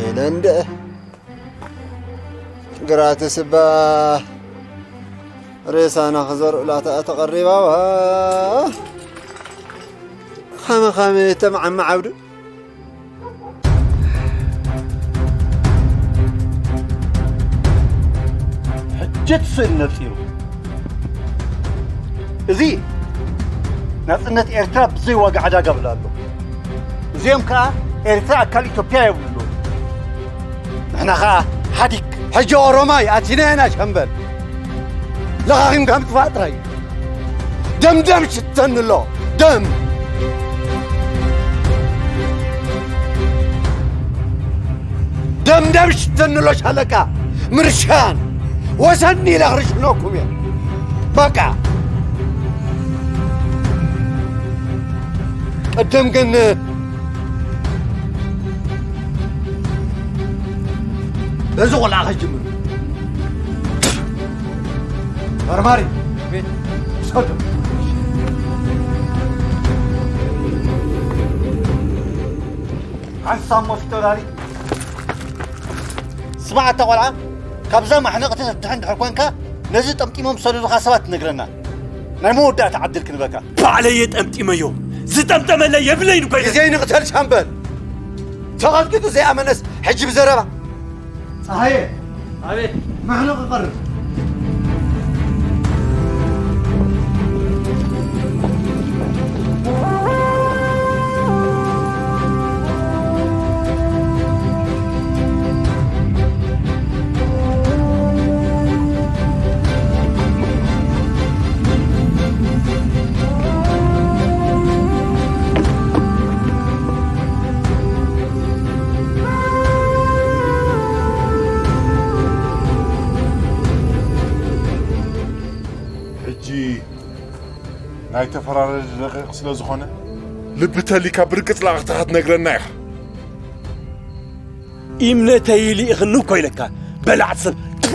ኤነንደ ግራት ስባ ሬሳና ክዘርኡላታ ተቐሪባዋ። ኸመ ኸመ ተመዓመ ዓብዱ። ሕጂ እቲ ስእሊ ነጺሩ። እዚ ናጽነት ኤርትራ ብዘይ ዋጋ ዕዳጋ ብላ ኣሎ። እዚኦም ከኣ ኤርትራ ኣካል ኢትዮጵያ የብሉ። ንሕና ከኣ ሓዲግ። ሕጂ ኦሮማይ ኣቲና ኢና ሸምበል። ለኻኺምካ ምጥፋእ ጥራይ። ደም ደም ሽተኒ ኣሎ። ደም። ደም ደም ሽተኒ ኣሎ ሻለቃ። ምርሻን። ወሰኒ ኢለ ክርሽነኩም እየ። በቃ። ቅድም ግን በዚ ቆልዓ ከጅምር። መርማሪ። ሰዱ። ሓንሳብ ሞፊቶ ዳሪ። ስማዕ ኣታ ቆልዓ፣ ካብዛ ማሕነቕቲ ትድሕን ድሕር ኮንካ፣ ነዚ ጠምጢሞም ዝሰደዱኻ ሰባት ትነግረና። ናይ መወዳእታ ዕድል ክንበካ። ባዕለየ ጠምጢመዮ። ዝጠምጠመለይ የብለይን እኮ ኢለ። ግዜ ንቕተል ሻምበል። ተቐጥቂጡ ዘይኣመነስ ሕጂ ብዘረባ። ጸሃየ። ኣቤት። ማሕነቕ ቀርብ። ሕጂ ናይ ተፈራረዲ ደቂቕ ስለ ዝኾነ፣ ልቢ ተሊካ ብርግጽ ለኣኽትኻ ትነግረና ኢኻ። እምነተይ ይልኢኽኒ እኮ ኢለካ፣ በላዕ ሰብ። ትፉ!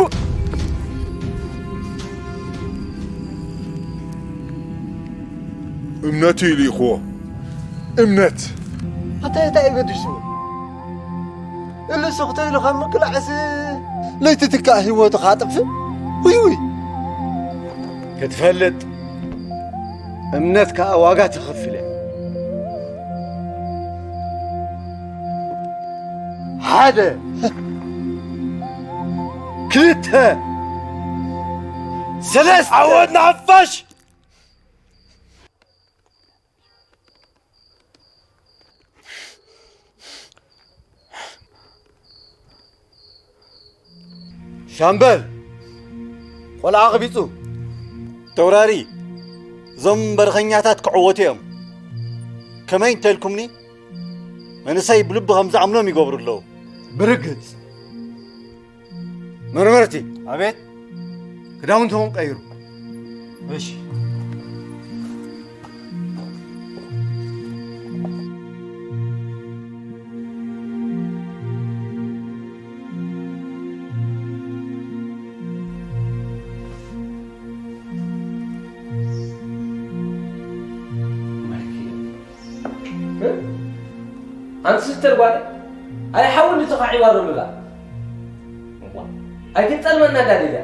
እምነቱ ይልኢኽዎ። እምነት። ኣታ እንታይ እዩ ገዲሱ? እልሱ ክተይሉ ካብ ምቅላዕስ ለይቲ ትካእ ህይወቱ ካጥፍእ? ውይ ውይ። ክትፈልጥ እምነት ከኣ ዋጋ ትኸፍል እያ። ሓደ፣ ክልተ፣ ሰለስተ። ዓወት ንሓፋሽ! ሻምበል፣ ቆልዓ ኣቕቢጹ። ተውራሪ፣ እዞም በረኸኛታት ክዕወቱ እዮም። ከመይ እንተልኩምኒ፣ መንእሰይ ብልቢ ከም ዝኣምኖም ይገብሩ ኣለዉ። ብርግጽ። መርመርቲ። ኣቤት። ክዳውንትኹም ቀይሩ። እሺ። ኣንቲ ስተር ጓል ኣይሓውን ተኻዒባ ዶ ምላ? እዋ፣ ኣይትጠልመና ዳሊላ።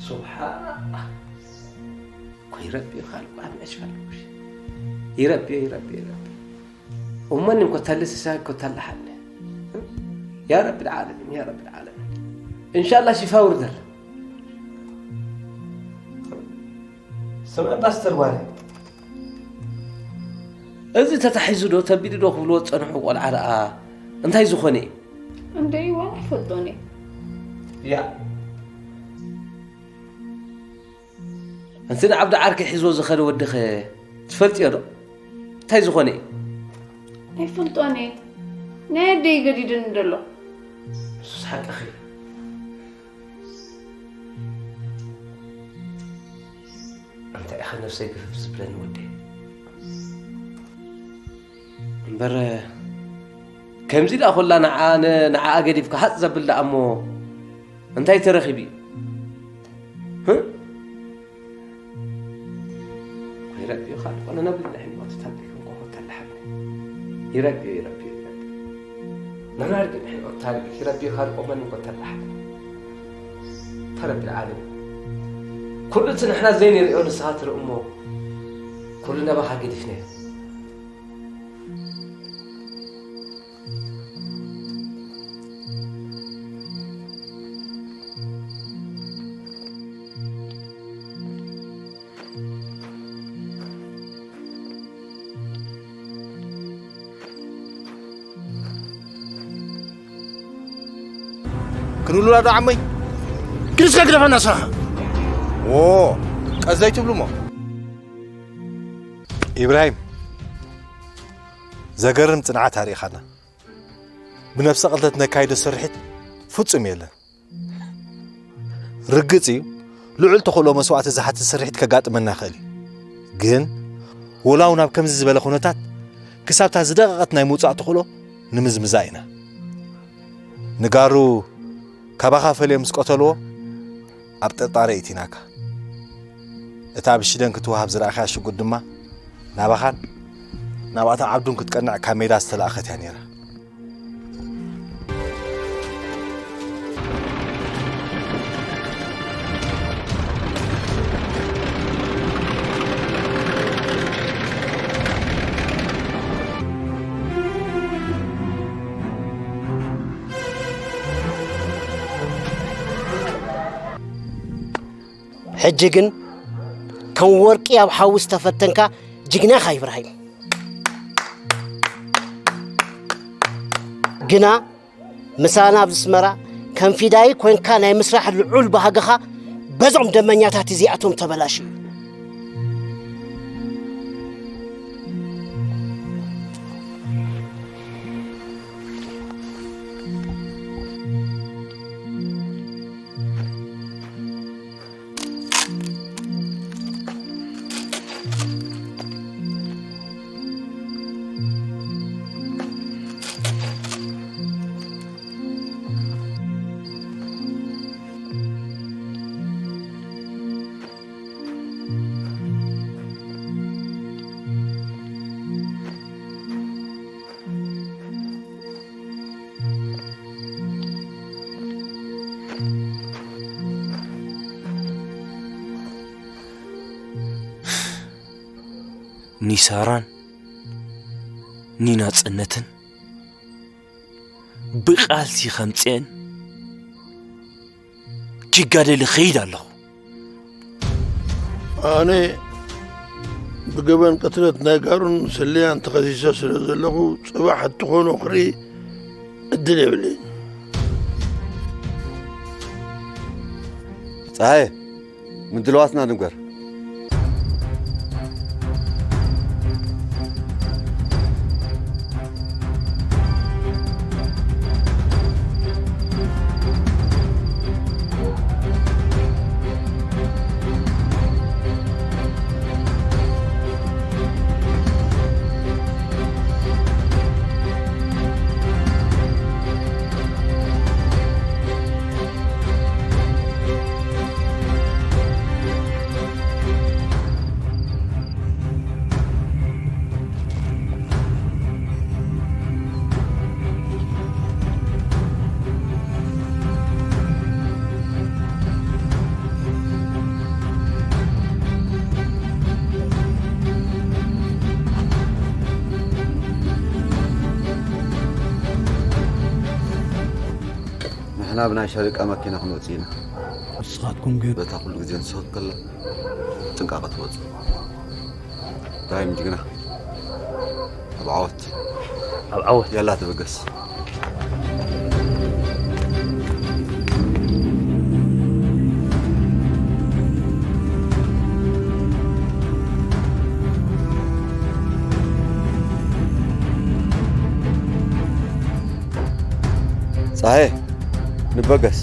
ሱብሓንላህ። ኮይ ረቢ ይኻል፣ ቋም ያሽፋል። ይረቢ፣ ይረቢ፣ ይረቢ። እመን እንኮ ተልስሳ እንኮ ተላሓለ። ያ ረቢ ልዓለሚን፣ ያ ረቢ ልዓለሚን። እንሻላ ሽፋ ውርደል። ስምዐ ፓስተር ጓለ፣ እዚ ተታሒዙ ዶ ተቢሉ ዶ ክብልዎ ዝጸንሑ ቆልዓ ደኣ እንታይ ዝኾነ እዩ? እንደይ ዋላ ይፈልጦን እየ። ያ። እንትን ዓብዲ ዓርኪ ሒዝዎ ዝኸደ ወድኸ ትፈልጥዮ ዶ? እንታይ ዝኾነ እዩ? ኣይፈልጦን እየ። ናይ ኣደይ ገዲድን ደሎ። ንሱስ ሓቅኺ። እንታይ ኢኻ ነብሰይ ግፍፍ ዝብለኒ ወደይ? እምበር ከምዚ ደኣ ኮላ ንዓ-፣ ን-፣ ንዓኣ ገዲፍካ ሃጽ ዘብል ደኣ እሞ እንታይ ተረኺቡ እዩ? ህእ? ይረቢኡ ካልቆ ነነብል ንሕን ወትታቢኩም ኮኾ ተላሓብ። ይረቢኡ፣ ይረቢኡ፣ ይረቢኡ። ነናርግ ንሕን ወታርግ ይረቢኡ ካልቆ መን ወተላሓብ። ተረቢ ዓለም። ኩሉ እቲ ንሕና ዘይንርእዮ ንስኻ ትርኢ እሞ ኩሉ ነባኻ ገዲፍናዮ። ክንብሉላ ዶ ዓመይ? ግን እስከ ግደፈና ስራኻ። ዎ፣ ቀስ ዘይትብሉ እሞ። ኢብራሂም፣ ዘገርም ጽንዓት ኣርኢኻና። ብነብሰ ቅትለት ነካይዶ ስርሒት ፍጹም የለን። ርግጽ እዩ፣ ልዑል ተኽእሎ መስዋእቲ ዝሓትት ስርሒት ከጋጥመና ይኽእል እዩ። ግን ወላው ናብ ከምዚ ዝበለ ኩነታት ክሳብታ ዝደቐቐት ናይ ምውጻእ ተኽእሎ ንምዝምዛ ኢና። ንጋሩ ካባኻ ፈልዮም ምስ ቀተልዎ ኣብ ጥርጣረ እቲናካ። እታ ብሽደን ክትወሃብ ዝረኣኻያ ሽጉጥ ድማ ናባኻን ናብ ኣቶ ዓብዱን ክትቀንዕ ካብ ሜዳ ዝተላእኸት እያ ነይራ። ሕጂ ግን ከም ወርቂ ኣብ ሓዊ ዝተፈተንካ ጅግና ኢኻ ኢብራሂም። ግና ምሳና ኣብዚ ኣስመራ ከም ፊዳይ ኮንካ ናይ ምስራሕ ልዑል ባህግኻ በዞም ደመኛታት እዚኣቶም ተበላሽዩ። ኒሳራን ኒናጽነትን ብቓልሲ ከምጽኤን ኪጋደል ይኸይድ ኣለኹ። ኣነ ብገበን ቅትለት ናይ ጋሩን ሰልያን ተኸሲሰ ስለ ዘለኹ፣ ጽባሕ እትኾኖ ክርኢ ዕድል የብለይን። ጸሃየ፣ ምድልዋትና ንግበር። ኣብ ናይ ሸሪቃ መኪና ክንወጽእ ኢና። ንስኻትኩም ግን በታ ኩሉ ግዜ ንስኹም ከላ ጥንቃቐ ትወጹ። ዳይም ጅግና፣ ኣብ ዓወት። ኣብ ዓወት። ያላ ትበገስ። ጸሃየ፣ ንበገስ።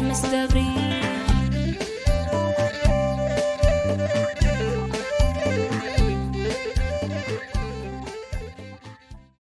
ምስ ደብሪ